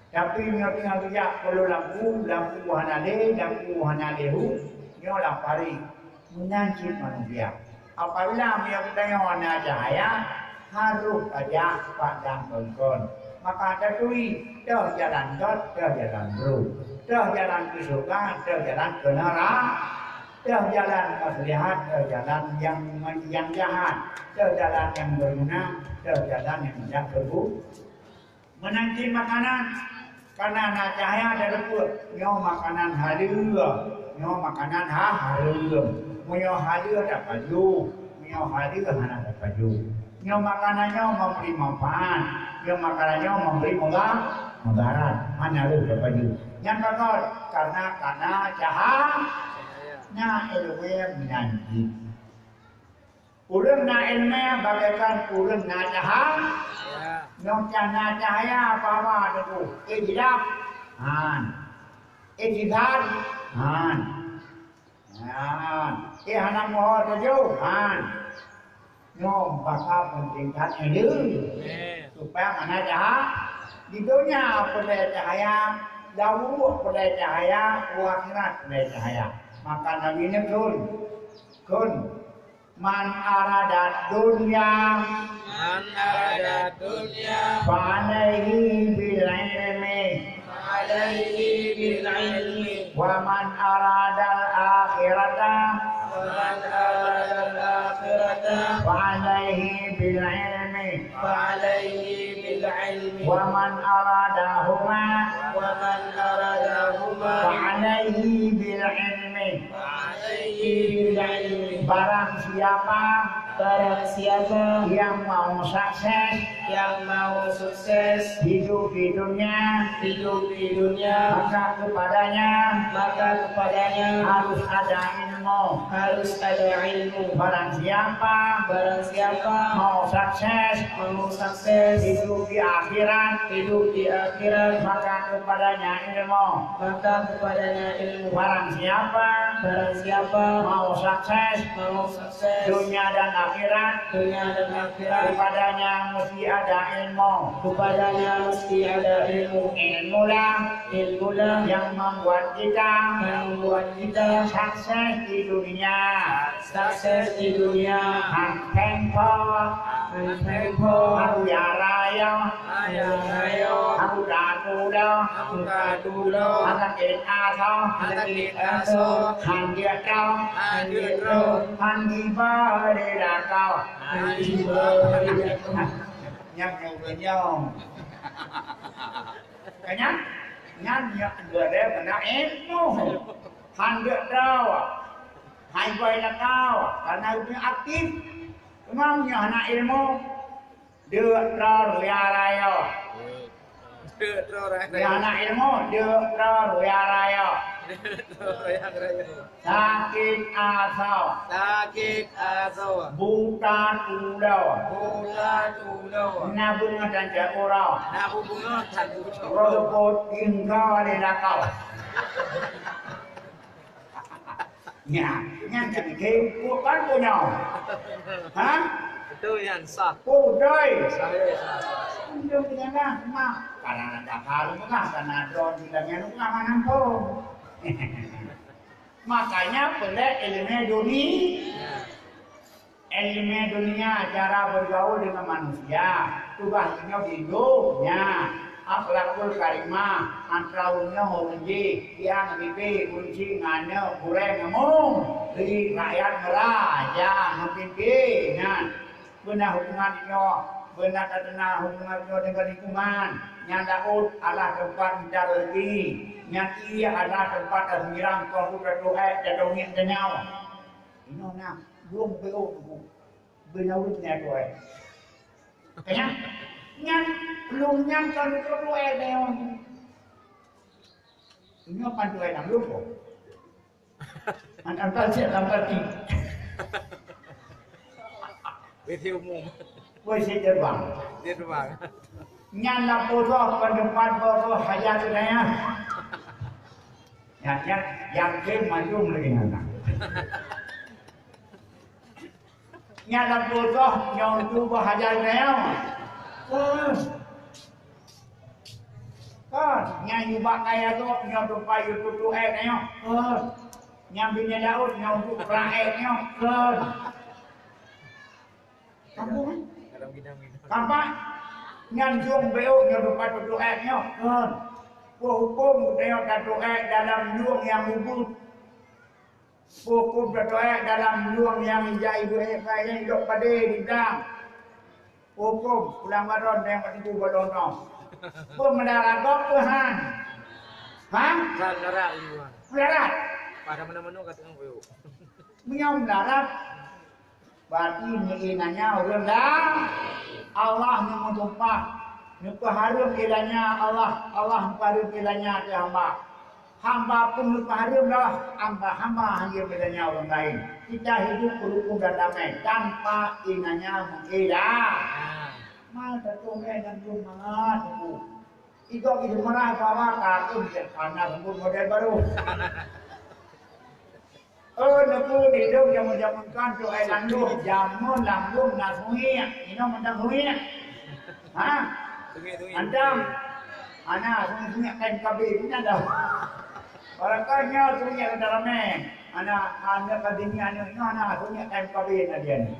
Tapi meunyoe teungoh geujak, peue lampu, lampu hana lé, lampu hana lé hu, nyoe lam parit. Meunan cit manusia. Apabila meunyoe geutanyoe na cahya, harôh tajak bak dan kon-kon. Maka taturi, toh jalan dot, toh jalan brok. Toh jalan keu syeuruga, toh jalan keu neuraka. Toh jalan masleuhat, toh jalan nyang, nyang jahat, toh jalan nyang beuguna, toh jalan nyang jak keu bu-, meunan cit makanan, kana na cahya tateupeue, nyoe makanan haleue, nyoe makanan ha-, hareuem. Meunyoe haleue tapajoh, meunyoe haleue hana tapajoh. Nyoe makanan nyoe memberi manfaat, nyoe makanan nyoe memberi muda-, mudarat. Hana lheueh tapajoh. Nyang kakot, karena kana cahya, na iéleumé meunan cit. Ureuëng na iéleumé bagaikan ureuëng na cahya. Ya. Nyoe cahya, na cahya apa-apa teungku. Eh, jilap. Han. Eh, jisan. Han. Han. Eh, hana moho tujoh. Han. Nyoe baka penting that ilmu. Amin. Supaya mana cahya. Di dunia peureulée cahya, lam ruweueng peureulée cahya, u akhirat peureulée cahya. Maka Nabi nyan kheun, kheun, "Man arada dunya, Man arada dunya, fa alaihi bil ilmi, fa alaihi bil ilmi, wa man arada al akhirata, wa man arada al akhirata, fa alaihi bil ilmi." فعليه بالعلم. ومن أرادهما ومن أرادهما فعليه بالعلم. فعليه بالعلم. Barang siapa Barang siapa yang mau sukses yang mau sukses hidup di dunia, hidup di dunia, maka kepadanya maka kepadanya harus ada ilmu. Harus ada ilmu. Barang siapa Barang siapa mau sukses mau sukses hidup di akhirat, hidup di akhirat, maka kepadanya ilmu. Maka kepadanya ilmu. Barang siapa Barang siapa mau sukses mau sukses dunia dan akhirat, dunia dan akhirat, kepadanya mesti ada ilmu. Kepadanya mesti ada ilmu. Ilmulah Ilmulah yang membuat kita yang membuat kita sukses di dunia. Sukses di dunia. Han pheng pho, Han pheng pho, han ya rayo, han ya rayo, han ka tulo, han ka tulo, han sakét asoe, han sakét asoe, han jeuet droe, han jeuet droe, han jiba lé lakoe, han jiba lé lakoe. Nyan nyang ureueng nyoe. Ka nyan, nyan nyang dua lhèe meunan ilmu. Han jeuet droe, han jiba lé lakoe, kareuna ureueng aktif. Teuma meunyoe hana ilmu, jeuet droe raya rayo. Jeuet droe raya. Meunyoe hana ilmu, jeuet droe raya rayo. Jeuet droe raya rayo. Sakét asoe. Sakét asoe. Buta tulo. Buta tulo. Na beungoh tan ceuet uroe. Na beungoh tan ceuet uroe. Uroe seupôt tinggai di lakoe. Nyan, nyan jadi kempuk kan punyo. Ha? Betul, nyan sah. Betul. Sah, ya, sah, sah, sah. Untung kita dah, mak. Karena ada hal murah, karena ada orang bilang yang murah, mana pun. Makanya peulèh ilmu dunia. Ilmu dunia, cara bergaul dengan manusia. Tugas nyoe di dunia. Akhlakul karimah, atra ureueng nyoe ureueng jih, tiang bibi, kunci ngon aneuk, gurèe ngon mueng, ri rakyat meuraja, meupimpin nyan. Beuna hubungan nyoe, beuna tateuna hubungan nyoe deungon lingkungan. Nyan laôt adalah teumpat mita rezeki. Nyan ié adalah teumpat taseumirang, kon ku tatuek, tateumiet tanyong. Inoe na, lôn beuôt teungku. Beuna ureueng nyan tuek. Nyan, nyan, lôn nyan kon ku tatuek tanyong. Inoe pan tuek lam lôn ko. Akan palcet lam pati. Wis umum. Wis si terbang. Terbang. Nyan lam posoh pendapat posoh hajat saya. Nyan, nyan, yakin maju lagi nyan. Nyan lam posoh nyang tu bah hajat saya. Kon. Kon, nyan yue bak kaya gob nyoe tupai yue tutu ék nyoe. Kon. Nyan binéh laôt nyoe untuk peulang ék nyoe. Kon. Sambung, eh? Kampak, nyan jong beuôt nyoe tupai tutu ék nyoe. Kon. Peue hukôm geutanyoe tatuek dalam lueng nyang ubeut? Peue hukôm tatuek dalam lueng nyang ija ibu ayah kaya nyang idok padé di blang? Peue hukôm pulang baron nyang bak tibu balon nong? Peue meudarat gob peue han? Ha? Kan darat lueng. Meudarat. Pada mana-mana kata orang beuôt. Meunyoe meudarat, berarti meuinanya ureueng lam. Allah nyang meutumpah, neupeuhareuem ilanya Allah, Allah neupeuhareuem ilanya keu hamba. Hamba pun neupeuhareuem lah, hamba-hamba hana meulanya ureueng laén. Kita hidup rukun dan damai tanpa inanya meuilah. Mal satu meh dan belum mangat tu. Igob itu marah bahwa takut dia panas pun model baru. Oh, neupeu di dong jameun-jameun kan tu ai landum, jameun landum na sungiek, inoe mantong sungiek. Ha? Sungiek-sungiek. Mantong. Ana sungiek-sungiek kain kabeh, punya dah. Barangkali nyoe sungiek kata ramé. Ana, ana kadini anu nyoe ana sungiek kain kabeh na dia ni.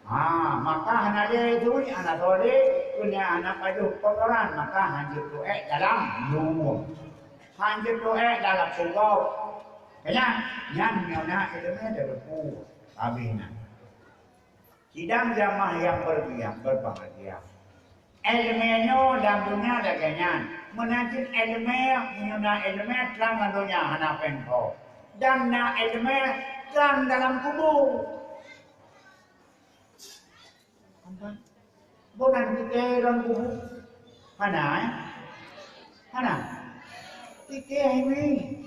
Ha, maka hana lé sungiek, hana soleh, punya anak pajoh kotoran, maka hanjeuet tuek dalam lueng. Hanjeuet tuek dalam sungkôb. Kaya nyan nyoe na ileumèe teurepu habéh nyan. Sidang jamaah yang berbahagia, berbahagia. Ileumèe nyoe lam donya lagèe nyan. Meunan cit ileumèe, meunyoe na ileumèe, trang lam donya hana péng ho. Dan na ileumèe, trang dalam kubu. Bunan pike lam kubu. Hana, eh? Hana. Pike hai mi,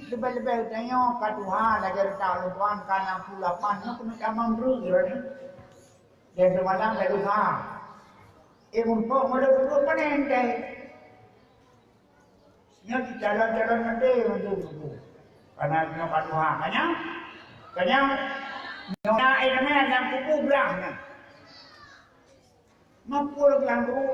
leubeh-leubeh tanyoe ka tuha lagèe reuta lubang ka enam puluh lapan, nyoe keuneuk tamong breueh droe nyoe. Dan seumalam ka tuha. Eh, muphom meuleuh kubu panen deh. Nyoe di calon-calon maté mandum tu. Karena nyoe ka tuha. Ka nyan? Ka nyan? Nyoe na ileumèe lam kubu blah nyan. Mapul lam kubu.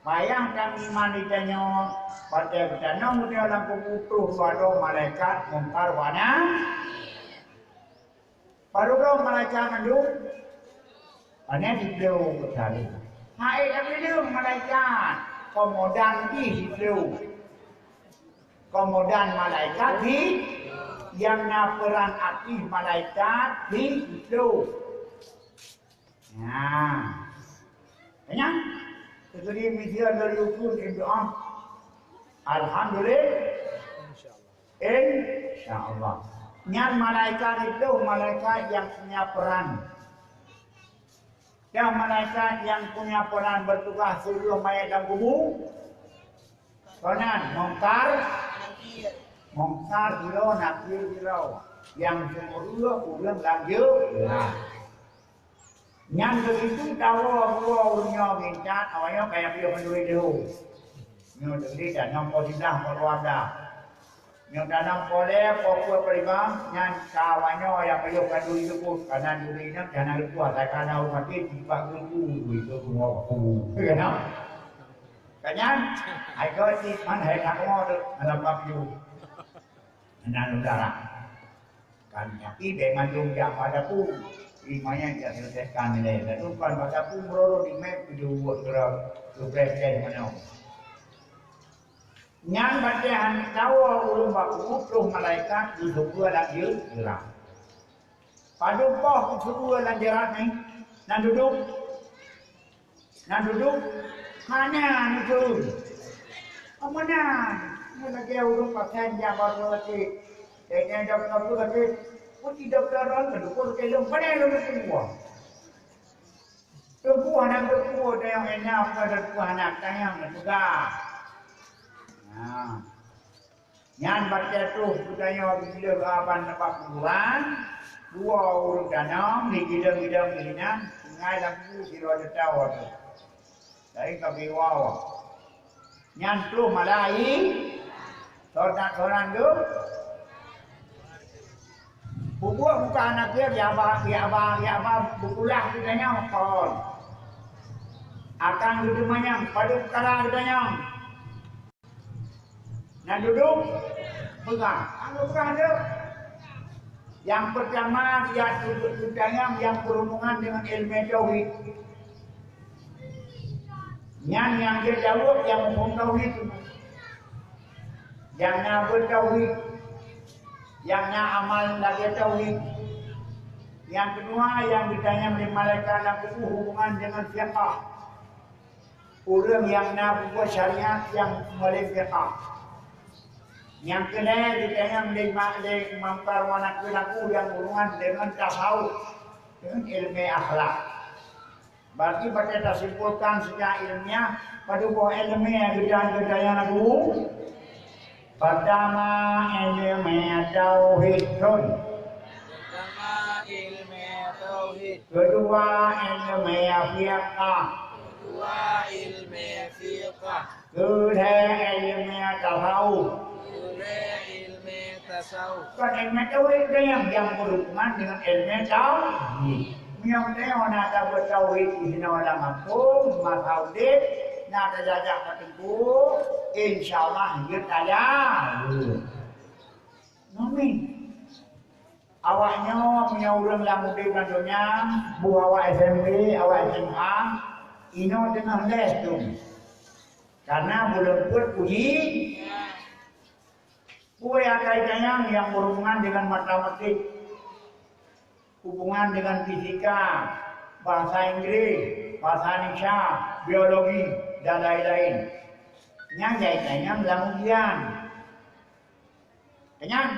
Payah kami mandi tanyoe, watèe geutanyoe meunyoe lam kubu troh padum malaikat Mungkar wa Nakir. Padum malaikat mandum, pane jiploh keu saleuem. Hai, tapi lheueh malaikat, komandan jih jiploh. Komandan malaikat jih, nyang na peuran ateueh malaikat jih jiploh. Nah. Nyan, seutôt meusia dari rukun doa. Alhamdulillah. Insya Allah. Nyan malaikat itu malaikat yang punya peran. Dan malaikat yang punya peran bertugas suruh mayat dalam kubu. Konan, Mungkar, Mungkar piro, Nakir piro. Yang seumeureuh ureueng lam jeulah. Nyan begitu tawoe dua ureueng nyoe minta, awaknyoe kaya piôh mandum itu. Nyoe teundi dan nyang po sindah po dua dah. Nyoe tanam polé po pue perimang, nyan ka awaknyoe nyang piôh mandum itu pun, karena duri nyan hana leupuah, takana umat itu bak guru itu semua kubu. Kan? Ka nyan, hai keuh cit man hai takmo tu, dalam bab tu. Hana udara. Kan nyapi bèk mandum jak bak dapu. Imanyan jak selesaikan nilai. Lalu kan bak dapu meuroro di map tujuh buah surau. Tujuh belas manoe. Nyan batèe han tawoe ureueng bak peuet ploh malaikat geuseubeue lam jeulah. Padum poh geuseubeue lam jeulah nyan, nan dudoe. Nan dudoe, hana neutron. Peue meunan? Nyoe lagèe ureueng pasan nyang baru sakét. Lagèe nyan dokto peue sakét? Peue ci dokto ron, keuneuk peue sakét lôn, pane lôn meuteumé. Teungku hana teupeu tanyong ina, bukan teupeu hana tanyong peugah. Nah. Nyan batèe troh geutanyoe geujileuh aban nibak kuburan, dua ureueng tanong, digidong-gidong inan, tinggai lam kubu sidroe teutao tu. Dari ka biwau. Nyan troh malai, sorat-sorat tu. Bubuet buka aneuk piôh, ya ba, ya ba, ya ba, beukulah geutanyoe kon. Akan geuteumanyong, padum peukara geutanyoe. Nan dudoe peugah, hana peugah deuh. Nyang peutama, dia tuntut geutanyoe nyang berhubungan dengan ilmu tauhid. Nyan nyang jijaweueb nyang muphom tauhid. Nyang na beutauhid. Nyang na amal lagèe tauhid. Nyang keudua, nyang geutanyong lé malaikat lam kubu hubungan dengan fiqah. Ureueng nyang na peubuet syariat nyang meuleueh fiqah. Nyang keulhèe geutanyong lé ma-, lé Imam Karwana keulaku nyang hubungan deungon tasawuf, deungon ileumèe akhlak. Berarti bak tasimpulkan secara ilmiah, padum boh ileumèe geutan-, geutanyong lagu. Peutama, ileumèe tauhid. Peutama, ileumèe tauhid. Keudua, ileumèe fiqah. Keudua, ileumèe fiqah. Keulhèe, ileumèe tasawuf. Keulhèe, ileumèe tasawuf. Kon ileumèe tauhid, nyang, nyang berhubungan dengan ileumèe tauhid. Meunyoe na tabeutauhid di sinoe lam gampông, masa udép, na tajak-jak bak teungku, insya Allah jeuet tajak. Amin. Awaknyoe meunyoe ureueng lam udép lam donya, bu awak S M P, awak S M A, inoe teungoh lhèe thôn. Karena buleuen peuet uji, peue nyang ka jitanyong nyang berhubungan dengan matematik. Hubungan dengan fisika, bahasa Inggris, bahasa Indonesia, biologi, dan lain-lain. Nyan jai tanyong lam ujian. Tanyong,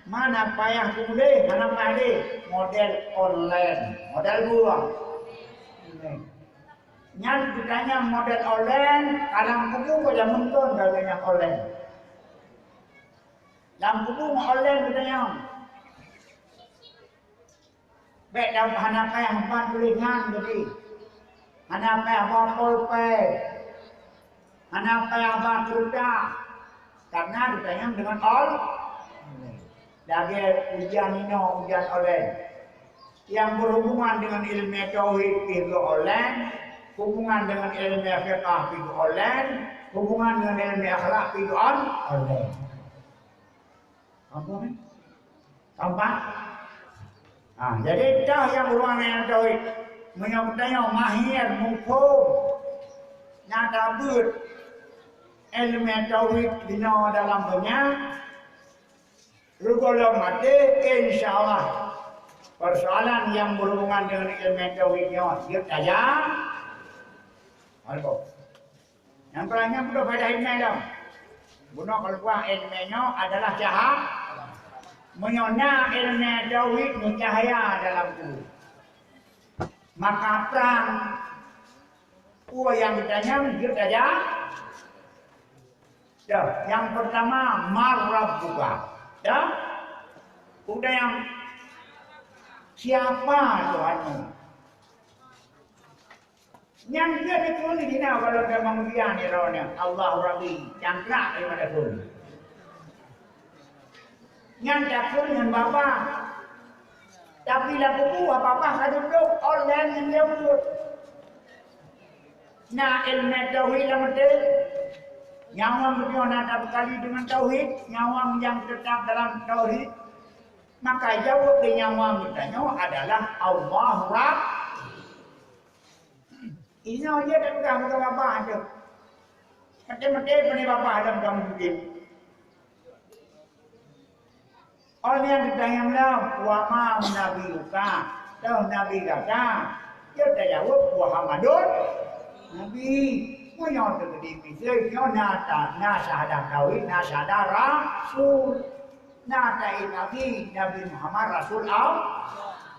mana payah tuléh, hana payah lé, model online, model buang. Nyan geutanyong model online, kalang kubu ka jameun kon ka geutanyong online. Lam kubu ngon online geutanyong. Bék lam hana payah ban tuléh nyan jadi. Hana payah ba polpé. Hana payah ba keureudah. Karena geutanyong deungon ol-, lagée ujian inoe, ujian online. Nyang berhubungan dengan ilmu tauhid pih geuh online, hubungan dengan ilmu fiqah pih geuh online, hubungan dengan ilmu akhlak pih geuh on-, online. Paham, kan? Tampak? Ha, jadi dah nyang ureuëng nyang tauhid, meunyoe geutanyoe mahir muphom, nyata beuet ilmu tauhid dinoe dalam donya, reugohlom maté, insya Allah, persoalan nyang berhubungan dengan ilmu tauhid nyoe jeuet tajak. Albo. Nyang keulanyang peunoh faedah iéleumé lom. Bunoe keuluar iéleumé nyoe adalah cahya. Meunyoe na iéleumé tauhid meucahya dalam kubu, maka prang peue nyang geutanyong jeuet tajak. Dah, nyang pertama, "Man rabbuka?" Dah? Udah nyang, "Siapa Tuhanmu?" Nyan dia dikheun di dina, kalau memang dia ni rohnya, "Allahu Rabbi," cangklak daripada phon. Nyan takheun ngon babah. Tapi lam kubu babah ka dudoe, online ngon jaweueb. Na iéleumé tauhid lam até. Nyawöng geutanyoe na tabeukali deungon tauhid, nyawöng nyang teutap dalam tauhid. Maka jaweueb di nyawöng geutanyoe adalah Allahu Rabb. Inoe jeuet tapeugah meukeurabah teuh. Maté-maté peunoh babah lam kamoe udeb. Oh nyang geutanyong lom, "Wa man nabiyyuka?" Toh nabi gata? Jeuet tajaweueb, "Muhammadun Nabi." Meunyoe teukeudi miseue nyoe na ta-, na syahadah tauhid, na syahadah rasul. Na taék Nabi, Nabi Muhammad Rasul Allah.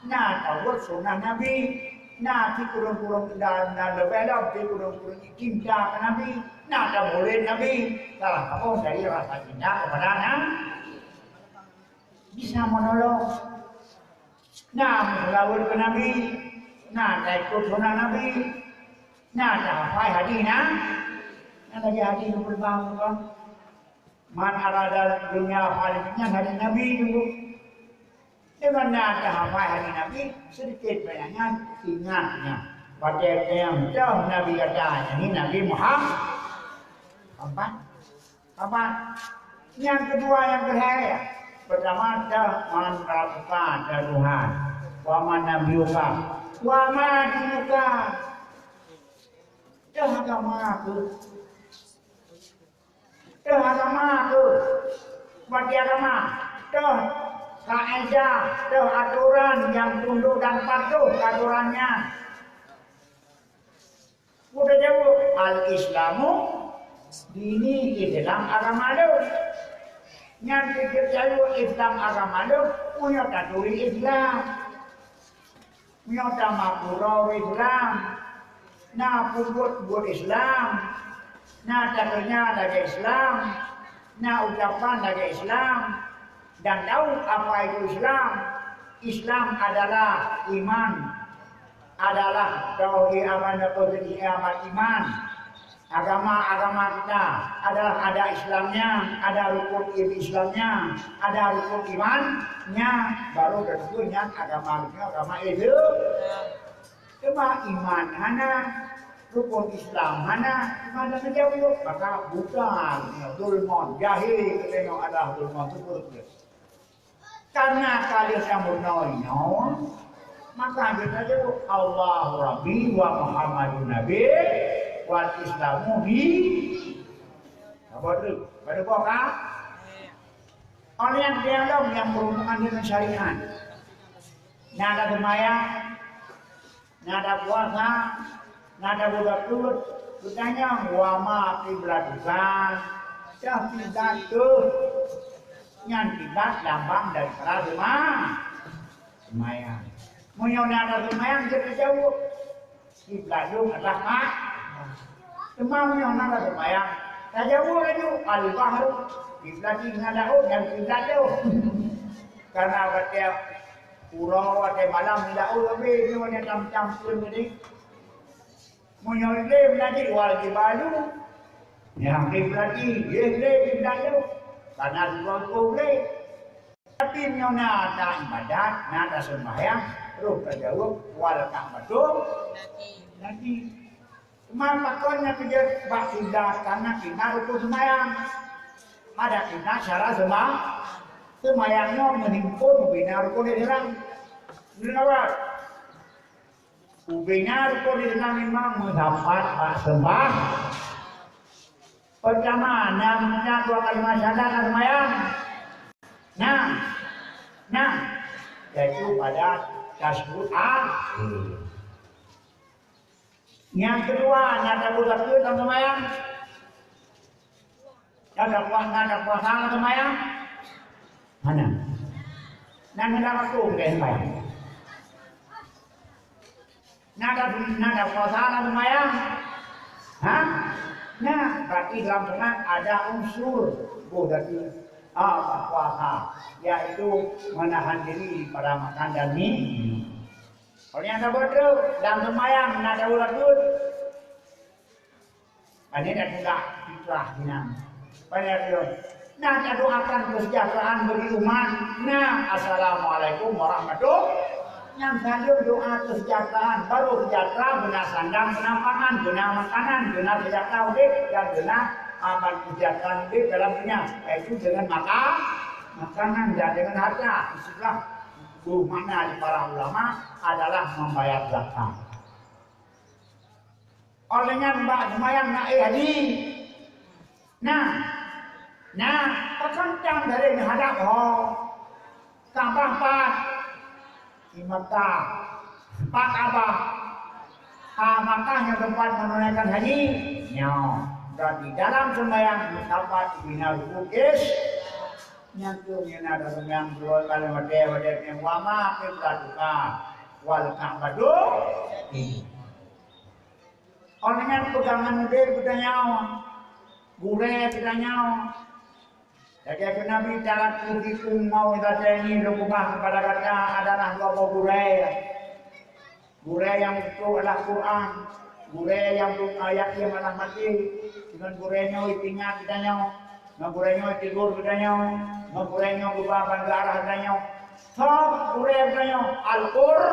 Na tawöt sunnah Nabi. Na sikureueng-kureueng dan, dan leubeh lom sikureueng-kureueng cinta keu Nabi. Na tamulod Nabi. Salah satu dari rasa cinta kepada Nabi. Bisa menolong. Na meuseulaweuet keu Nabi. Na taikot sunnah Nabi. Na tahafai hadis na. Na lagée hadis nyang beubang, kan? Man arada dunya fal-, nyan hadis Nabi tu. Deungon na tahafai hadis Nabi, sedikit banyaknya ingat nyan. Watée teunyang toh Nabi gata, yakni Nabi Muhammad. Empat. Empat. Nyang keudua, nyang keuhai. Pertama, toh man rabbuka, toh Tuhan. Wa man nabiyyuka. Wa ma dinuka. Toh agama keuh. Toh agama keuh, bagi agama, toh kaedah, toh atoran nyang tundok dan patuh keu atoran nyan. Bunoe jaweueb, "Al-Islamu dini, Islam agama lôn." Nyan pih jaweueb, "Islam agama lôn," meunyoe taturi Islam. Meunyoe tamakmur ureuëng Islam, na peubuet-buet Islam, na takeureuja lagée Islam, na ucapan lagée Islam, dan tahu apa itu Islam. Islam adalah iman, adalah tauhid, amanah, tauhid, amal, iman. Agama-agama kita adalah ada Islamnya, ada rukun Islamnya, ada rukun imannya, baru tentu nyan agama kita agama Islam. Cuma iman hana, rukun Islam hana, iman hana jaweueb, maka buta, zulmon, jahil, katanya adalah zulmon, itu. Karena ka lheueh tameurunoe nyoe, maka geutanyoe, "Allahu Rabbi wa Muhammadun Nabi wal Islamu di." Apa tu? Pada buah ka? Oleh yang dia lom yang berhubungan dengan syariat. Nyang ada semayang, Na tapuasa, na tabeudôh, geutanyong, "Wa ma qiblatuka?" Dah kiblat teuh. Nyan kiblat lambang daripada seuma-, seumayang. Meunyoe na taseumayang, jeuet tajaweueb, "Kiblat lôn adalah Ka'bah." Teuma meunyoe na taseumayang, tajaweueb laju, "Al-bahru qiblati," nyan laôt nyang kiblat lôn. Karena watèe uroe, watèe malam, di laôt habéh nyoe nyang tam-tam pun tadi. Meunyoe lé meunajih, "Wal jibalu," nyang qiblati, lé, lé kiblat lôn. Karena dua-dua lé. Tapi meunyoe na taibadat, na taseumbahyang, roh tajaweueb, "Wal Ka'batu," nanti. Cuma pakon na keujeuet bak kiblat, karena kiblat rukun seumbahyang. Ada kiblat syarat seumba-, seumbahyang nyoe meuhimpun ubena rukun Islam. Beuna awai. Ubena rukun Islam limong meusapat bak seumbah. Peurtama, na, na dua kalimat syahadat na seumayang. Na, na, yaitu pada tasyahud akhir. Nyang keudua, na tabeudôh lam seumayang. Na tapuasa, na tapuasa lam seumayang? Hana. Na, na tapuasa lam seumayang? Na ta-, na tapuasa lam seumayang? Ha? Na, berarti dalam seumayang ada unsur boh daging, ah, puasa, yaitu menahan diri daripada makan dan mi-, minum. Oleh nyang saboh treuk, lam seumayang na tabeudôh. Pane na teuka fitrah hinan. Pane na teuka, na tadoakan kesejahteraan bagi umat. Na, "Assalamualaikum warahmatullahi." Nyang saleuem doa kesejahteraan, baru sejahtera, beuna sandang, beuna pangan, beuna makanan, beuna sejahtera udép, dan beuna, ah, ban kesejahteraan udép dalam dunia, yaitu dengan maka-, makanan dan dengan harta. Itulah buah makna di para ulama adalah membayar zakat. Óh lheueh nyan bak seumayang na éh haji. Na, na, pakon tan dari neuhadap ho? Ka'bah pat? Di Makkah. Pat Ka'bah? Pat Makkah nyang teumpat meununaikan haji? Nyoe. Berarti dalam seumayang meusapat ubena rukun is-, nyang tu nyang na dalam seumayang dua kali watèe, watèe nyan, "Wa ma qiblatuka?" "Wal Ka'batu." Óh lheueh nyan peugangan udép geutanyoe, gurèe geutanyoe. Lagèe kheun Nabi, "Taraktu fikum mau'izataini," lôn peugah keupada gata adalah dua boh gurèe. Gurèe nyang beutôi adalah Quran, gurèe nyang beu-, nyang yakin adalah maté. Deungon gurèe nyoe ipeuingat geutanyoe, ngon gurèe nyoe itegur geutanyoe, ngon gurèe nyoe geuba ban geuarah geutanyoe. Soe gurèe geutanyoe? Al-Qur-,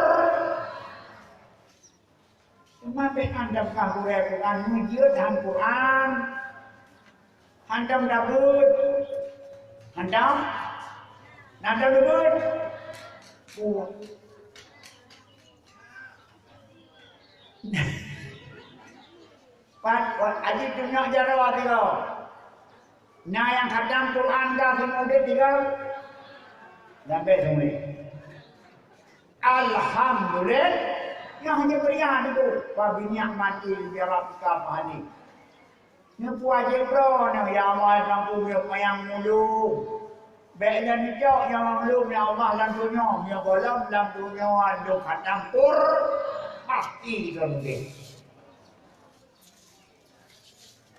Teuma bèk hantom kah gurèe Quran, meujeuet han Quran. Hantom tabeuet. Hantom? Na hantom tabeuet? Buet. Pat, pat, aji tunyok jaroe tiga. Na nyang khatam Quran ka simuleue tiga? Sampai simuleue. Alhamdulillah, nyoe hana peuriah nibak, "Fa bi ni'mati rabbika fahaddits." Neupeue wajéb droeneuh, "Ya Allah, ya Tuhanku, meunyoe payang ulôn, bèk lôn neucok nyawöng lôn, ya Allah, lam donya, meunyoe gohlom lam donya lôn khatam Qur, pasti lôn udép."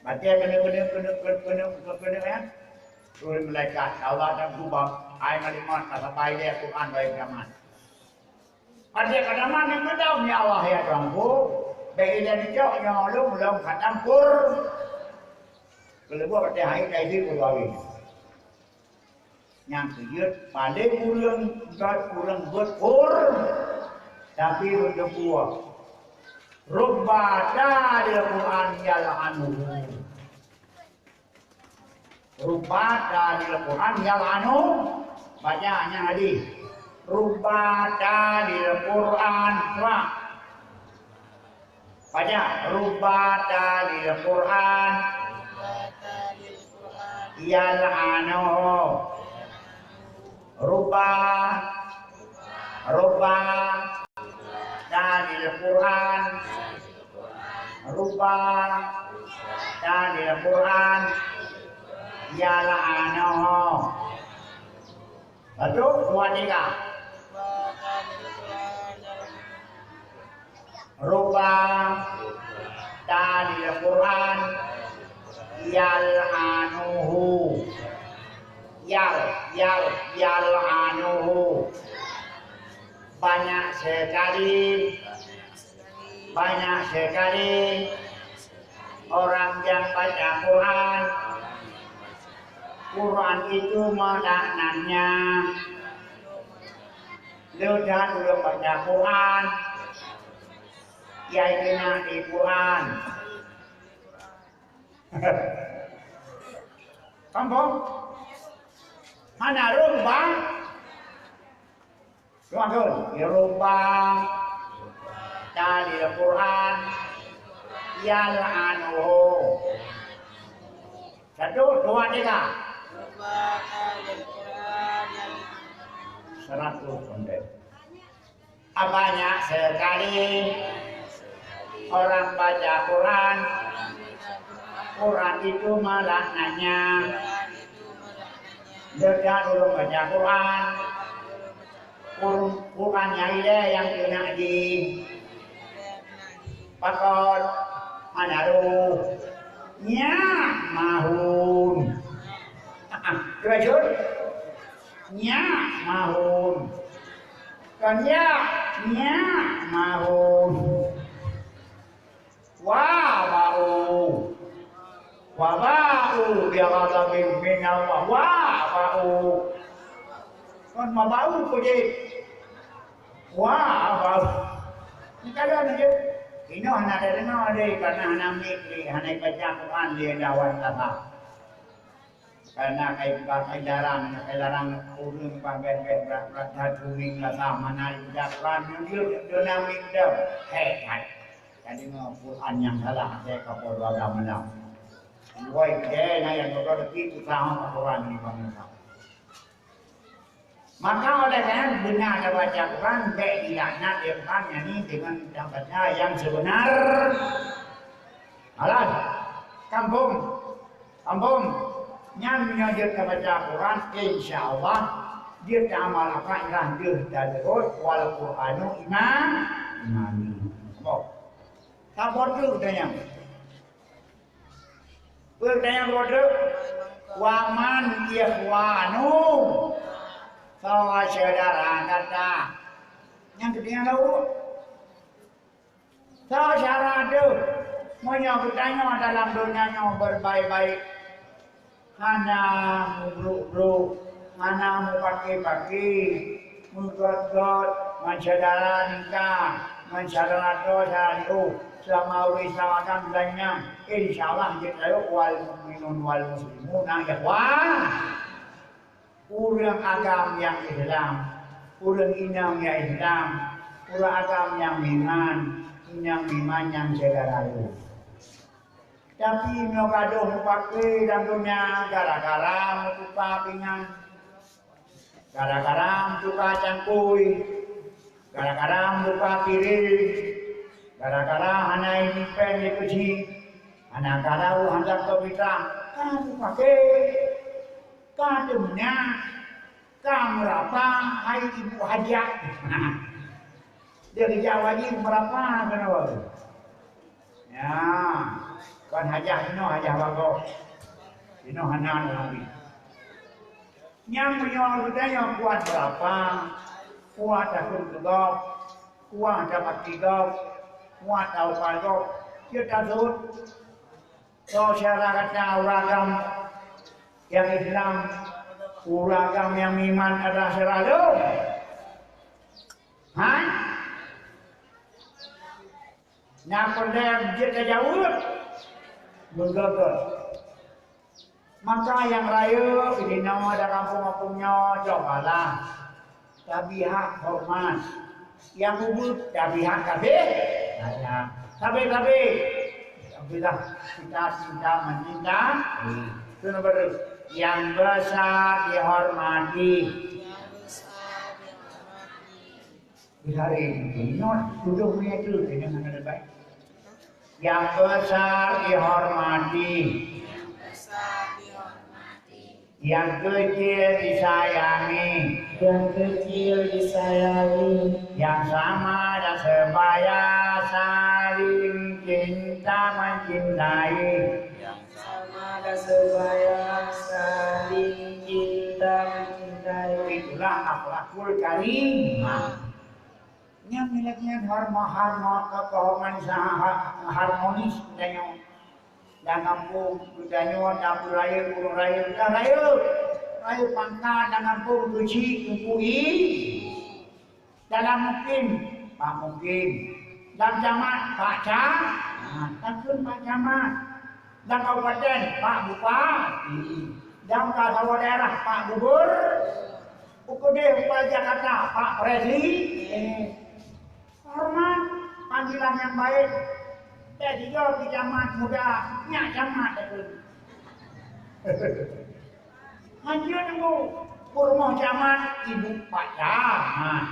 Watèe keuneuk, keuneuk, keuneuk, keuneuk, keuneuk, keuneuk, ya. Turun malaikat, Allah dan gubam, hai malaikat, ka sapai lé Quran bak Ibrahim. Watèe ka tamat, nyan geudong, "Ya Allah, ya Tuhanku, bèk ilèe neucok nyawöng lôn, lôn khatam Qur." Keuleubah watèe hai ka idéh ureueng awé. Nyang keujeuet, paleng ureueng beuet, ureueng beuet Qur, tapi ureueng teupeu. Rubba talil Qur'an yal'anuhu. Rubba talil Qur'an yal'anu. Baca nyang hadis. Rubba talil Qur'an. Cuba. Baca, "Rubba talil Qur'an yal'anuhu." Rubba, rubba, Talil Qur'an. Rubba talil Qur'an yal'anuhu. Satu, dua, tiga. Rubba talil Qur'an yal'anuhu. Yal, yal, yal'anuhu. Banyak sekali, banyak sekali orang yang baca Quran, Quran itu melaknatnya. Le that ureuëng baca Quran, yai keuneuk di Quran. Kampung? Hana rubba. Tuan-tuan, rubba talil Qur'an yal'anuhu. Satu, dua, tiga. Seratus pondek. Banyak sekali orang baca Quran, Quran itu melaknatnya. Dekat ureuëng baca Quran, Qur-, Quran nyang ilée nyang keuneuk di pakon, hana roh. Nyak mahun. Ah, ah, keu jeuet. Nyak mahun. Kon ya, nyak mahun. Wa ba'u. Wa ba'u bi ghadabin minallah. Wa ba'u. Kon ma ba'u keu jih. Wa ba'u. Ni kalau ni je. Inoe hana deungoe lé, karena hana mik lé, hana baca Quran lé lawan laba. Karena kai, kai larang, kai larang ureuëng bah bèk-bèk brat-brat that kuning lah sama na udah Quran nyoe dia dinamik dah. Hei, hai. Ka deungoe Quran nyang salah, saya ka po dua agam malam. Woi, deh, na nyang beutôi tapi tu sama Quran ni bangsa. Maka oleh karena beuna tabaca Quran, bèk dilaknat lé Tuhan, yakni dengan tabaca yang sebenar. Alah, kampung, kampung, nyan meunyoe jeuet tabaca Quran, insya Allah jeuet taamal apa irah jeuet dan terus wal Qur'anu imam, imami. Kampung. Saboh tu tanya. Peurtanyaan keudua, "Wa man ikhwanu?" Soe syedara gata? Nyang keudua lom. Soe syedara teuh? Meunyoe geutanyoe dalam donya nyoe berbaik-baik, hana mubruk-bruk, hana mupaki-paki, meugöt-göt ngon syedara tingka, ngon syedara droe, syedara jiôh, seulama ureuëng Islam agam dan nyang, insya Allah jeuet rayeuk wal mukminun wal muslimuna ikhwan. Ureuëng agam nyang Islam, ureuëng inong nyang Islam, ureuëng agam nyang meuiman, inong meuiman nyang syedara rayeuk. Tapi meunyoe gadôh mupaki lam donya gara-gara meutuka pingan, gara-gara meutuka cangkôi, gara-gara meutuka piring, gara-gara hana ijipen lé keuchik, hana karau hana teupeutah, ka mupaki, ka teumeunah, ka meurapa hai ibu hajat. Dia geujak wajéb meurapa keunoe. Ya, kon hajah inoe hajah bagoe. Inoe hana lagi. Nyang meunyoe geutanyoe kuat meurapa, kuat takheun keu gob, kuat tapaki gob, kuat taukai gob, jeuet taseuôt. Soe syedara gata ureuëng agam nyang Islam, ureuëng agam nyang meuiman adalah syedara lôn? Hai? Na peureulée jeuet tajaweueb? Beugöt-göt. Maka nyang rayeuk, di sinoe dan kampung-kampung nyoe, cobalah tabri hak horeumat. Nyang ubit tabri hak kabéh sayang. Sabe-sabe. Alhamdulillah, kita cinta mencintai. Itu nomor dua. Yang besar dihormati. Hari nyoe tujoh meter keunan hana leubeh. Nyang besar dihormati. Nyang kecil disayangi. Nyang kecil disayangi. Nyang sama dan sebaya saling cinta mencintai. Nyang sama dan sebaya saling cinta mencintai. Itulah akhlakul karimah. Nyan milék nyan harma-harma keuhormatan harmonis geutanyoe. Lam gampông geutanyoe, lam rayeuk, ureueng rayeuk, ureueng rayeuk. Rayeuk pangkat lam gampông keuchik teungku i. Dalam mukim, Pak Mukim. Lam camat, Pak Camat. Takheun Pak Camat. Lam kabupaten, Pak Bupati. Lam saboh daerah, Pak Gubernur. Ukeudeh, Pak Jakarta, Pak Presiden. Hormat, panggilan nyang baik. Bèk sigoe keu camat muda, nyak camat takheun. Hanjeuet nunggu peurumoh camat, ibu Pak Camat.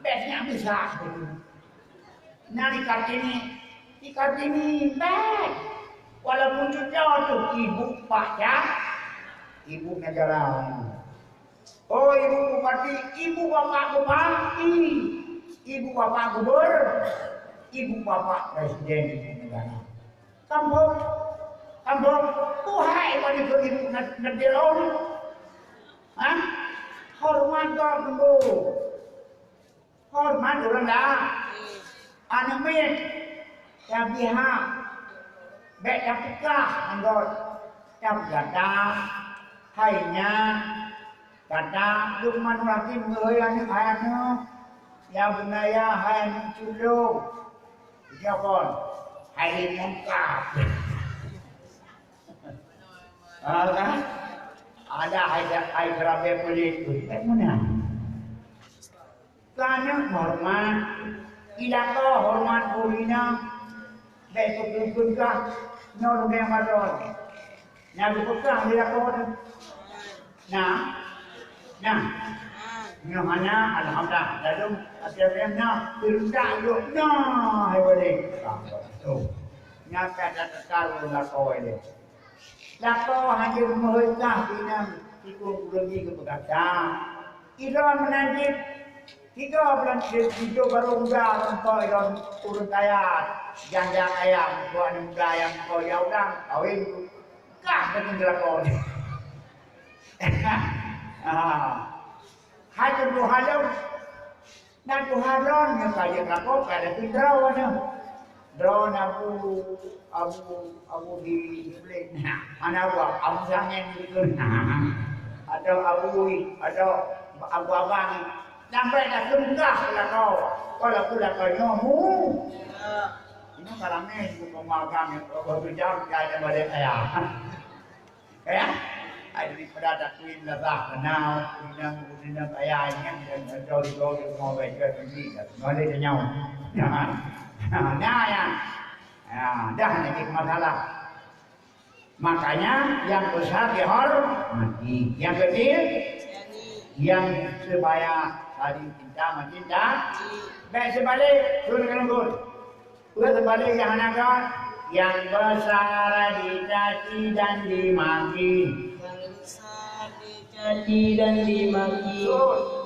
Bèk nyak bisa takheun. Na di Kartini, di Kartini bèk. Walaupun cucoe tu ibu Pak Camat, ibu negara. Oh, ibu bupati, ibu bapak bupati, ibu bapak gubernur, ibu bapak presiden negara. Kampung, kampung, tuhai pada ibu negara. Hah? Hormat dong, tunggu. Hormat ureueng dah. Aneuk miet, nyang pihak, bèk tapeugah ngon gata, hai nyan, gata Luqmanul Hakim geuhôi aneuk hai aneuk, ya bunayya hai aneuk cut lôn, siapa? Hai lôn mungkab. Ah, kan? Ada hai, hai serabe pelit tu, tak meunan. Keu aneuk horeumat, i lakoe horeumat, beuhina, bèk teupeue-peue kah, nyoe lôn nyang mantong. Nyang geupeugah lé lakoe nyoe. Nah, nah. Nyoe hana, alhamdulillah. Ladôm até-até na, teuletak yôh na, hai boleh. Tuh. Nyan ka teuka lôn lakoe lé. Lakoe hana meuhôi kah inong tikông ureueng jih geupeugah that. Ilôn meunan cit, tiga bulan sidroe barô muda meuko ilôn ureueng kaya, janda kaya, meuko aneuk muda nyang meuko ya urang kawén kah deungon lakoe. Ah. Hai teungku hai lôn, dan Tuhan droeneuh ka jeuet lakoe ka lheueh droeneuh. Droeneuh Abu, Abu, Abu di Iblih. Hana Abu, Abu Sangen gitu. Atau Abu, atau Abu Abang. Sampai dah seungkah lakoe. Kalau aku lakoe nyoe mu. Ini karamé bukan magang yang bekerja di ada balik saya. Ya? Ai daripada takuin lazah kenal, inong, inong kaya inong, dan jauh-jauh di rumah baik juga tinggi, dan semua dia nyawa. Nah, nah, nah, ya. Ya, dah nanti masalah. Makanya yang besar dihormati, yang kecil, yang sebaya saling cinta mencinta. Baik sebalik, turun ke lembut. Peue teubalek nyang hana göt? Nyang besar dicaci dan dimaki. Nyang besar dicaci dan dimaki.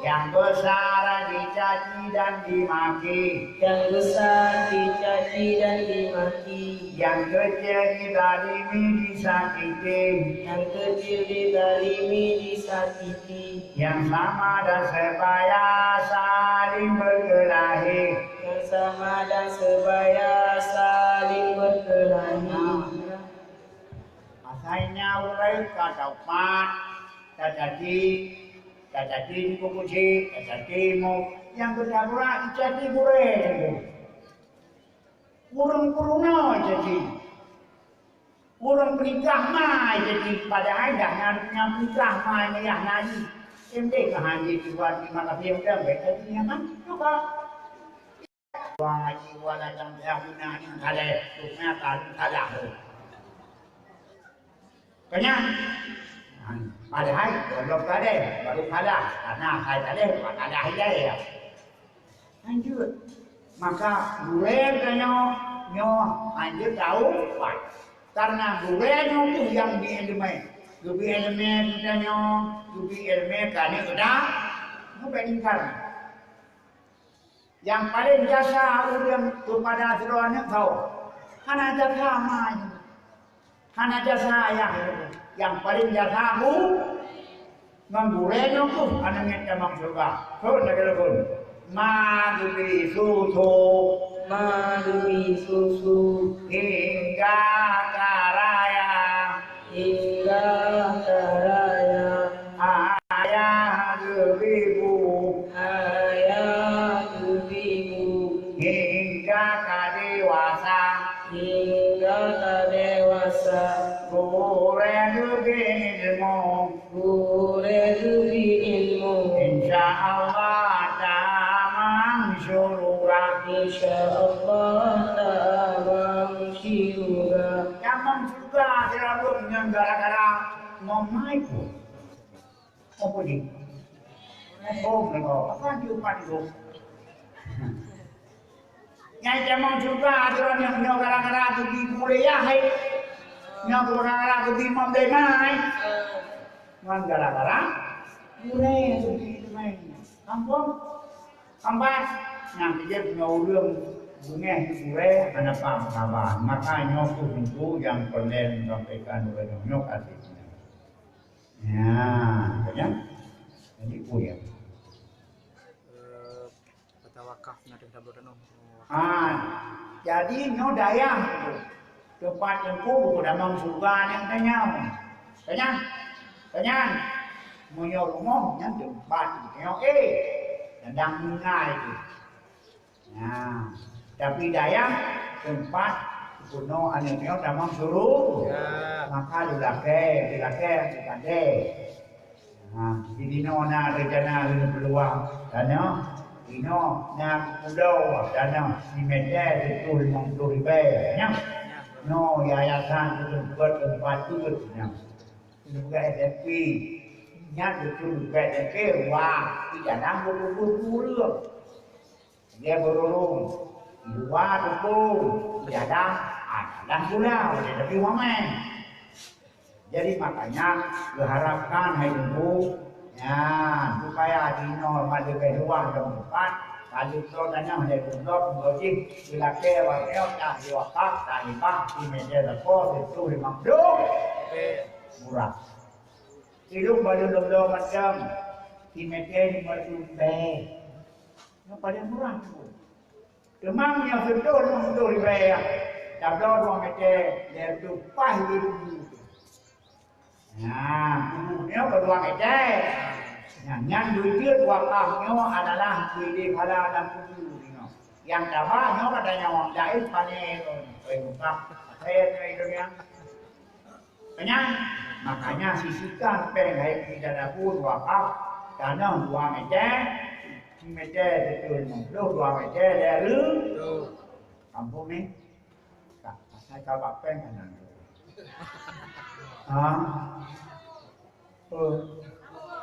Nyang besar dicaci dan dimaki. Nyang besar dicaci dan dimaki. Nyang kecil dizalimi disakiti. Nyang kecil dizalimi disakiti. Nyang sama dan sebaya saling berkelahi. Nyang sama dan sebaya saling berkelahi. Asai nyan ureueng ka taupat, tacaci, tacaci di pukuci, tacaci mu, nyang geutabrak dicaci gurée. Ureueng peurunoe jadi. Ureueng peunikah ma jadi, padahai dah na nyang peunikah ma nyang na jih. Em deh ka hanjeuet jibuat terima kasih udah baik tadi nyaman. Cuba. Wah, jiwa datang dah guna ni salah. Rupanya kan salah tu. Kenyang. Padahai goblok tadi baru salah. Karena hai tadi bukan salah dia ya. Hanjeuet. Maka gurée tanyoe nyoe hanjeuet taupat. Karena gurée nyoe kheueh nyang bi iéleumé. Geubi iéleumé geutanyoe, geubi iéleumé keu aneuk geutanyoe. Nyoe bèk ingkar. Nyang paleng jasa ureueng keupada sidroe aneuk saboh. Hana jasa ma nyoe. Hana jasa ayah. Nyang paleng jasa bu, ngon gurée nyoe kheueh aneuk miet tamong syeuruga. Phon lagèe phon. Ma geubri susu. Ma geubri susu. Hingga ka raya. Hingga ka raya. Ayah geubri bu. Ayah geubri bu. Hingga ka dewasa. Hingga ka dewasa. Gurée geubri ilmu. Gurée geubri ilmu. Insya Allah tamong syeuruga. Insya Allah tamong syeuruga. Tamong syeuruga sirabueng nyan gara-gara mamai pun. Apa ni? Apa ni? Apa ni? Apa ni? Nyang tamong syeuruga droeneuh nyoe gara-gara geubi kuliah, hai. Nyoe gara-gara geubi mom dema, hai. Ngon gara-gara gurée geubi teumé. Ampôn. Ampat. Nyang keujeuet nyoe ureueng beungéh gurée hana paham haba. Maka nyoe kheueh teungku nyang peureulée sampaikan lé nyoe ka. Ya, kan? Jadi, oh ya. Eh, kata wakaf na teuh tabloe tanoh. Ah, jadi nyoe dayah tu. Teumpat teungku buku damang syeuruga nyang tanyong. Tanyong. Tanyong. Meunyoe rumoh nyan teumpat nyoe eh. Dadang meungai tu. Nah, tapi dayah teumpat bunoe aneuk nyoe tamong syeuruga. Ya. Maka dilakée, dilakée, dilakée. Nah, di dinoe na rencana lheueh peuluang tanoh, dinoe na pulo tanoh simètè sireutôh limong plôh ribèe. Nyoe, nyoe yayasan teumpat, teumpat teungku nyoe. Teungku S M P. Nyan beutôi teungku S M P, wah, di dalam beutôi-beutôi ureueng. Dia berurung, dua tepung, jadah, ah, jadah gula, jadi tapi wamai. Jadi makanya diharapkan hai teungku, ya, supaya dinoe maju ke luar dan empat, kalau kau tanya oleh Tuhan, kau jih, bila ke wakil, tak diwakaf, tak hibah, di meja tepung, itu lima puluh, murah. Ilung baru lom-lom macam, di meja lima puluh. Nyoe paleng murah tu. Teuma meunyoe seudôh limong ploh ribèe, tabloe dua meter, lhèe reutôh paih lé kubu. Nah, kubu nyoe keu dua meter. Nah, nyan beujeuet wakaf nyoe adalah bri lé pahala lam kubu nyoe. Nyang taba nyoe ka tanyong, laén pané nyoe, keu mukah. Asai nyoe itu nyan. Keunyan, makanya sisihkan péng hai pih dan aku wakaf, tanoh dua meter, simeter beutôi limong ploh, dua meter lhèe reutôh. Kampung ni, ka, asai ka bak péng kanan. Ha? Oh.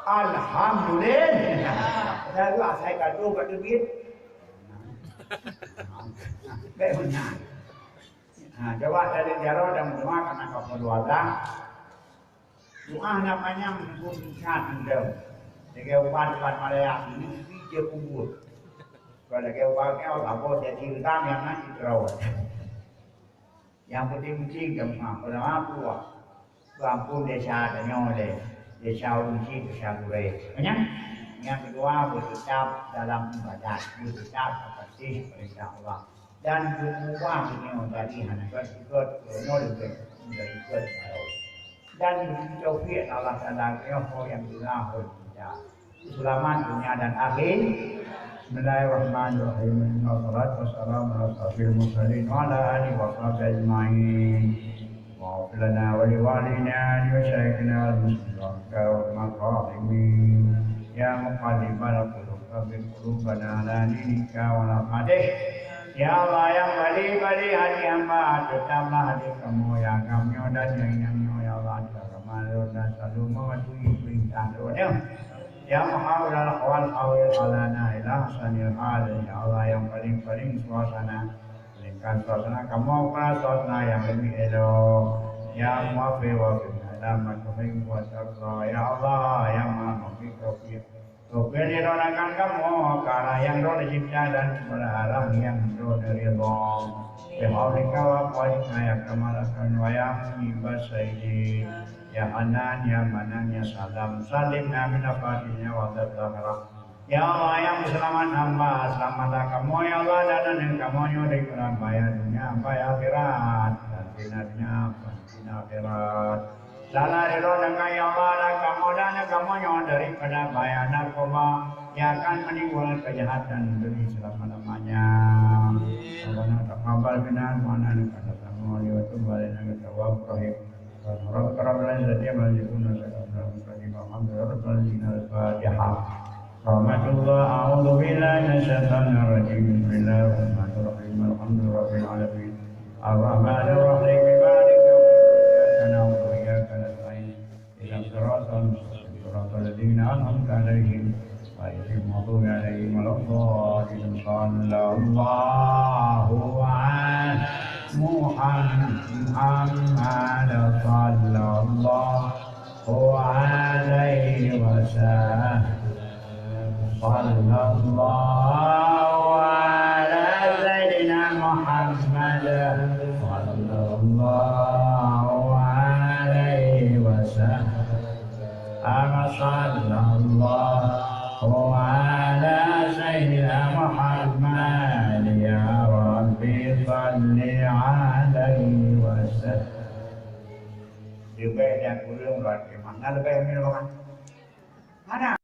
Alhamdulillah. Lalu asai ka tu, ka teubiet. Bèk meunan. Ha, coba dari jaroe dan meudoa karena kau dua belas. Doa na panyang pun singkat meudoa. Lagèe ubat-ubat malaikat ini, ini je kubur. Kalau lagèe ubat ni, Allah, apa jadi rendam yang nak diterus. Yang penting-penting, jemaah, pada waktu, Beuampôn desya tanyoe lé, desya ureueng chik, desya gurèe. Nyan, nyang keudua, beuteutab dalam ibadat, beuteutab atas peurintah Allah. Dan beumubah tanyoe jadi hana gèt-gèt, tanyoe leubeh menjadi gèt baroe. Dan beutaufik Allah Taala tanyoe ho nyang guna ho nyang tidak. Seulamat donya dan akhé. Bismillahirrahmanirrahim. Wassalatu wassalamu ala asyrafil mursalin wa ala alihi wa sahbihi ajmain. Waghfir lana wa li walidina wa li masyayikhina wal muslimin wa al rahimin. Ya muqallibal qulub, tsabbit qulubana ala dinika wa ala hadi. Ya Allah, yang balik-balik hati hamba, tetaplah hati kamoe, ya agam nyoe dan nyang inong nyoe, ya Allah, tetap kamoe dan selalu mematuhi perintah Tuhan. Ya Muhawwilal ahwal, hawwil halana ila ahsanil hal. Ya Allah, nyang paleng-paleng suasana, palengkan suasana kamoe keu suasana nyang leubeh elok. Ya Muwaffiq, waffiqna ila ma tuhibbu wa tarda. Ya Allah, nyang Maha Muwaffiq, taufik. Taufik ridho akan kamoe keu arah nyang droe cipta dan keupada arah nyang droe ridho. Bihaulika wa quwwatika ya kamal akram wa ya muhibas sayyidin. Ya Hanan, ya Manan, ya Salam, salimna min afatil dunya wa adzabil akhirah. Ya Allah, nyang peuseulamat hamba, seulamatlah kamoe, ya Allah, dan aneuk kamoe nyoe daripada bahaya dunia, bahaya akhirat, dan fitnah dunia, fitnah akhirat. Salah ridho dengan, ya Allah, dan kamoe dan aneuk kamoe nyoe daripada bahaya narkoba yang akan menimbulkan kejahatan dunia selama-lamanya. Rabbana taqabbal minna innaka antas samiul alim wa tub alaina innaka tawwabur rahim. Subhana rabbika rabbil izzati amma yasifun, wa salamun alal mursalin, walhamdulillahi rabbil alamin. Al-Fatihah. Rahmatullah, a'udzu billahi minasyaitonir rajim. Bismillahirrahmanirrahim. Alhamdulillahi rabbil alamin. Arrahmanirrahim. Maliki yaumiddin. Iyyaka na'budu wa iyyaka nasta'in. Ihdinas siratal mustaqim. Siratal ladzina an'amta 'alaihim. Ghairil maghdubi 'alaihim waladdallin. Sallallahu 'ala Muhammad. Sallallahu 'alaihi wasallam. Sallallahu 'ala sayyidina Muhammad. Sallallahu 'alaihi wasallam. Sallallahu 'ala sayyidina Muhammad. Ya Rabbi, salli 'alaihi wasallam. Leubeh dan kureueng berarti mana leubeh ni, Bang? Mana?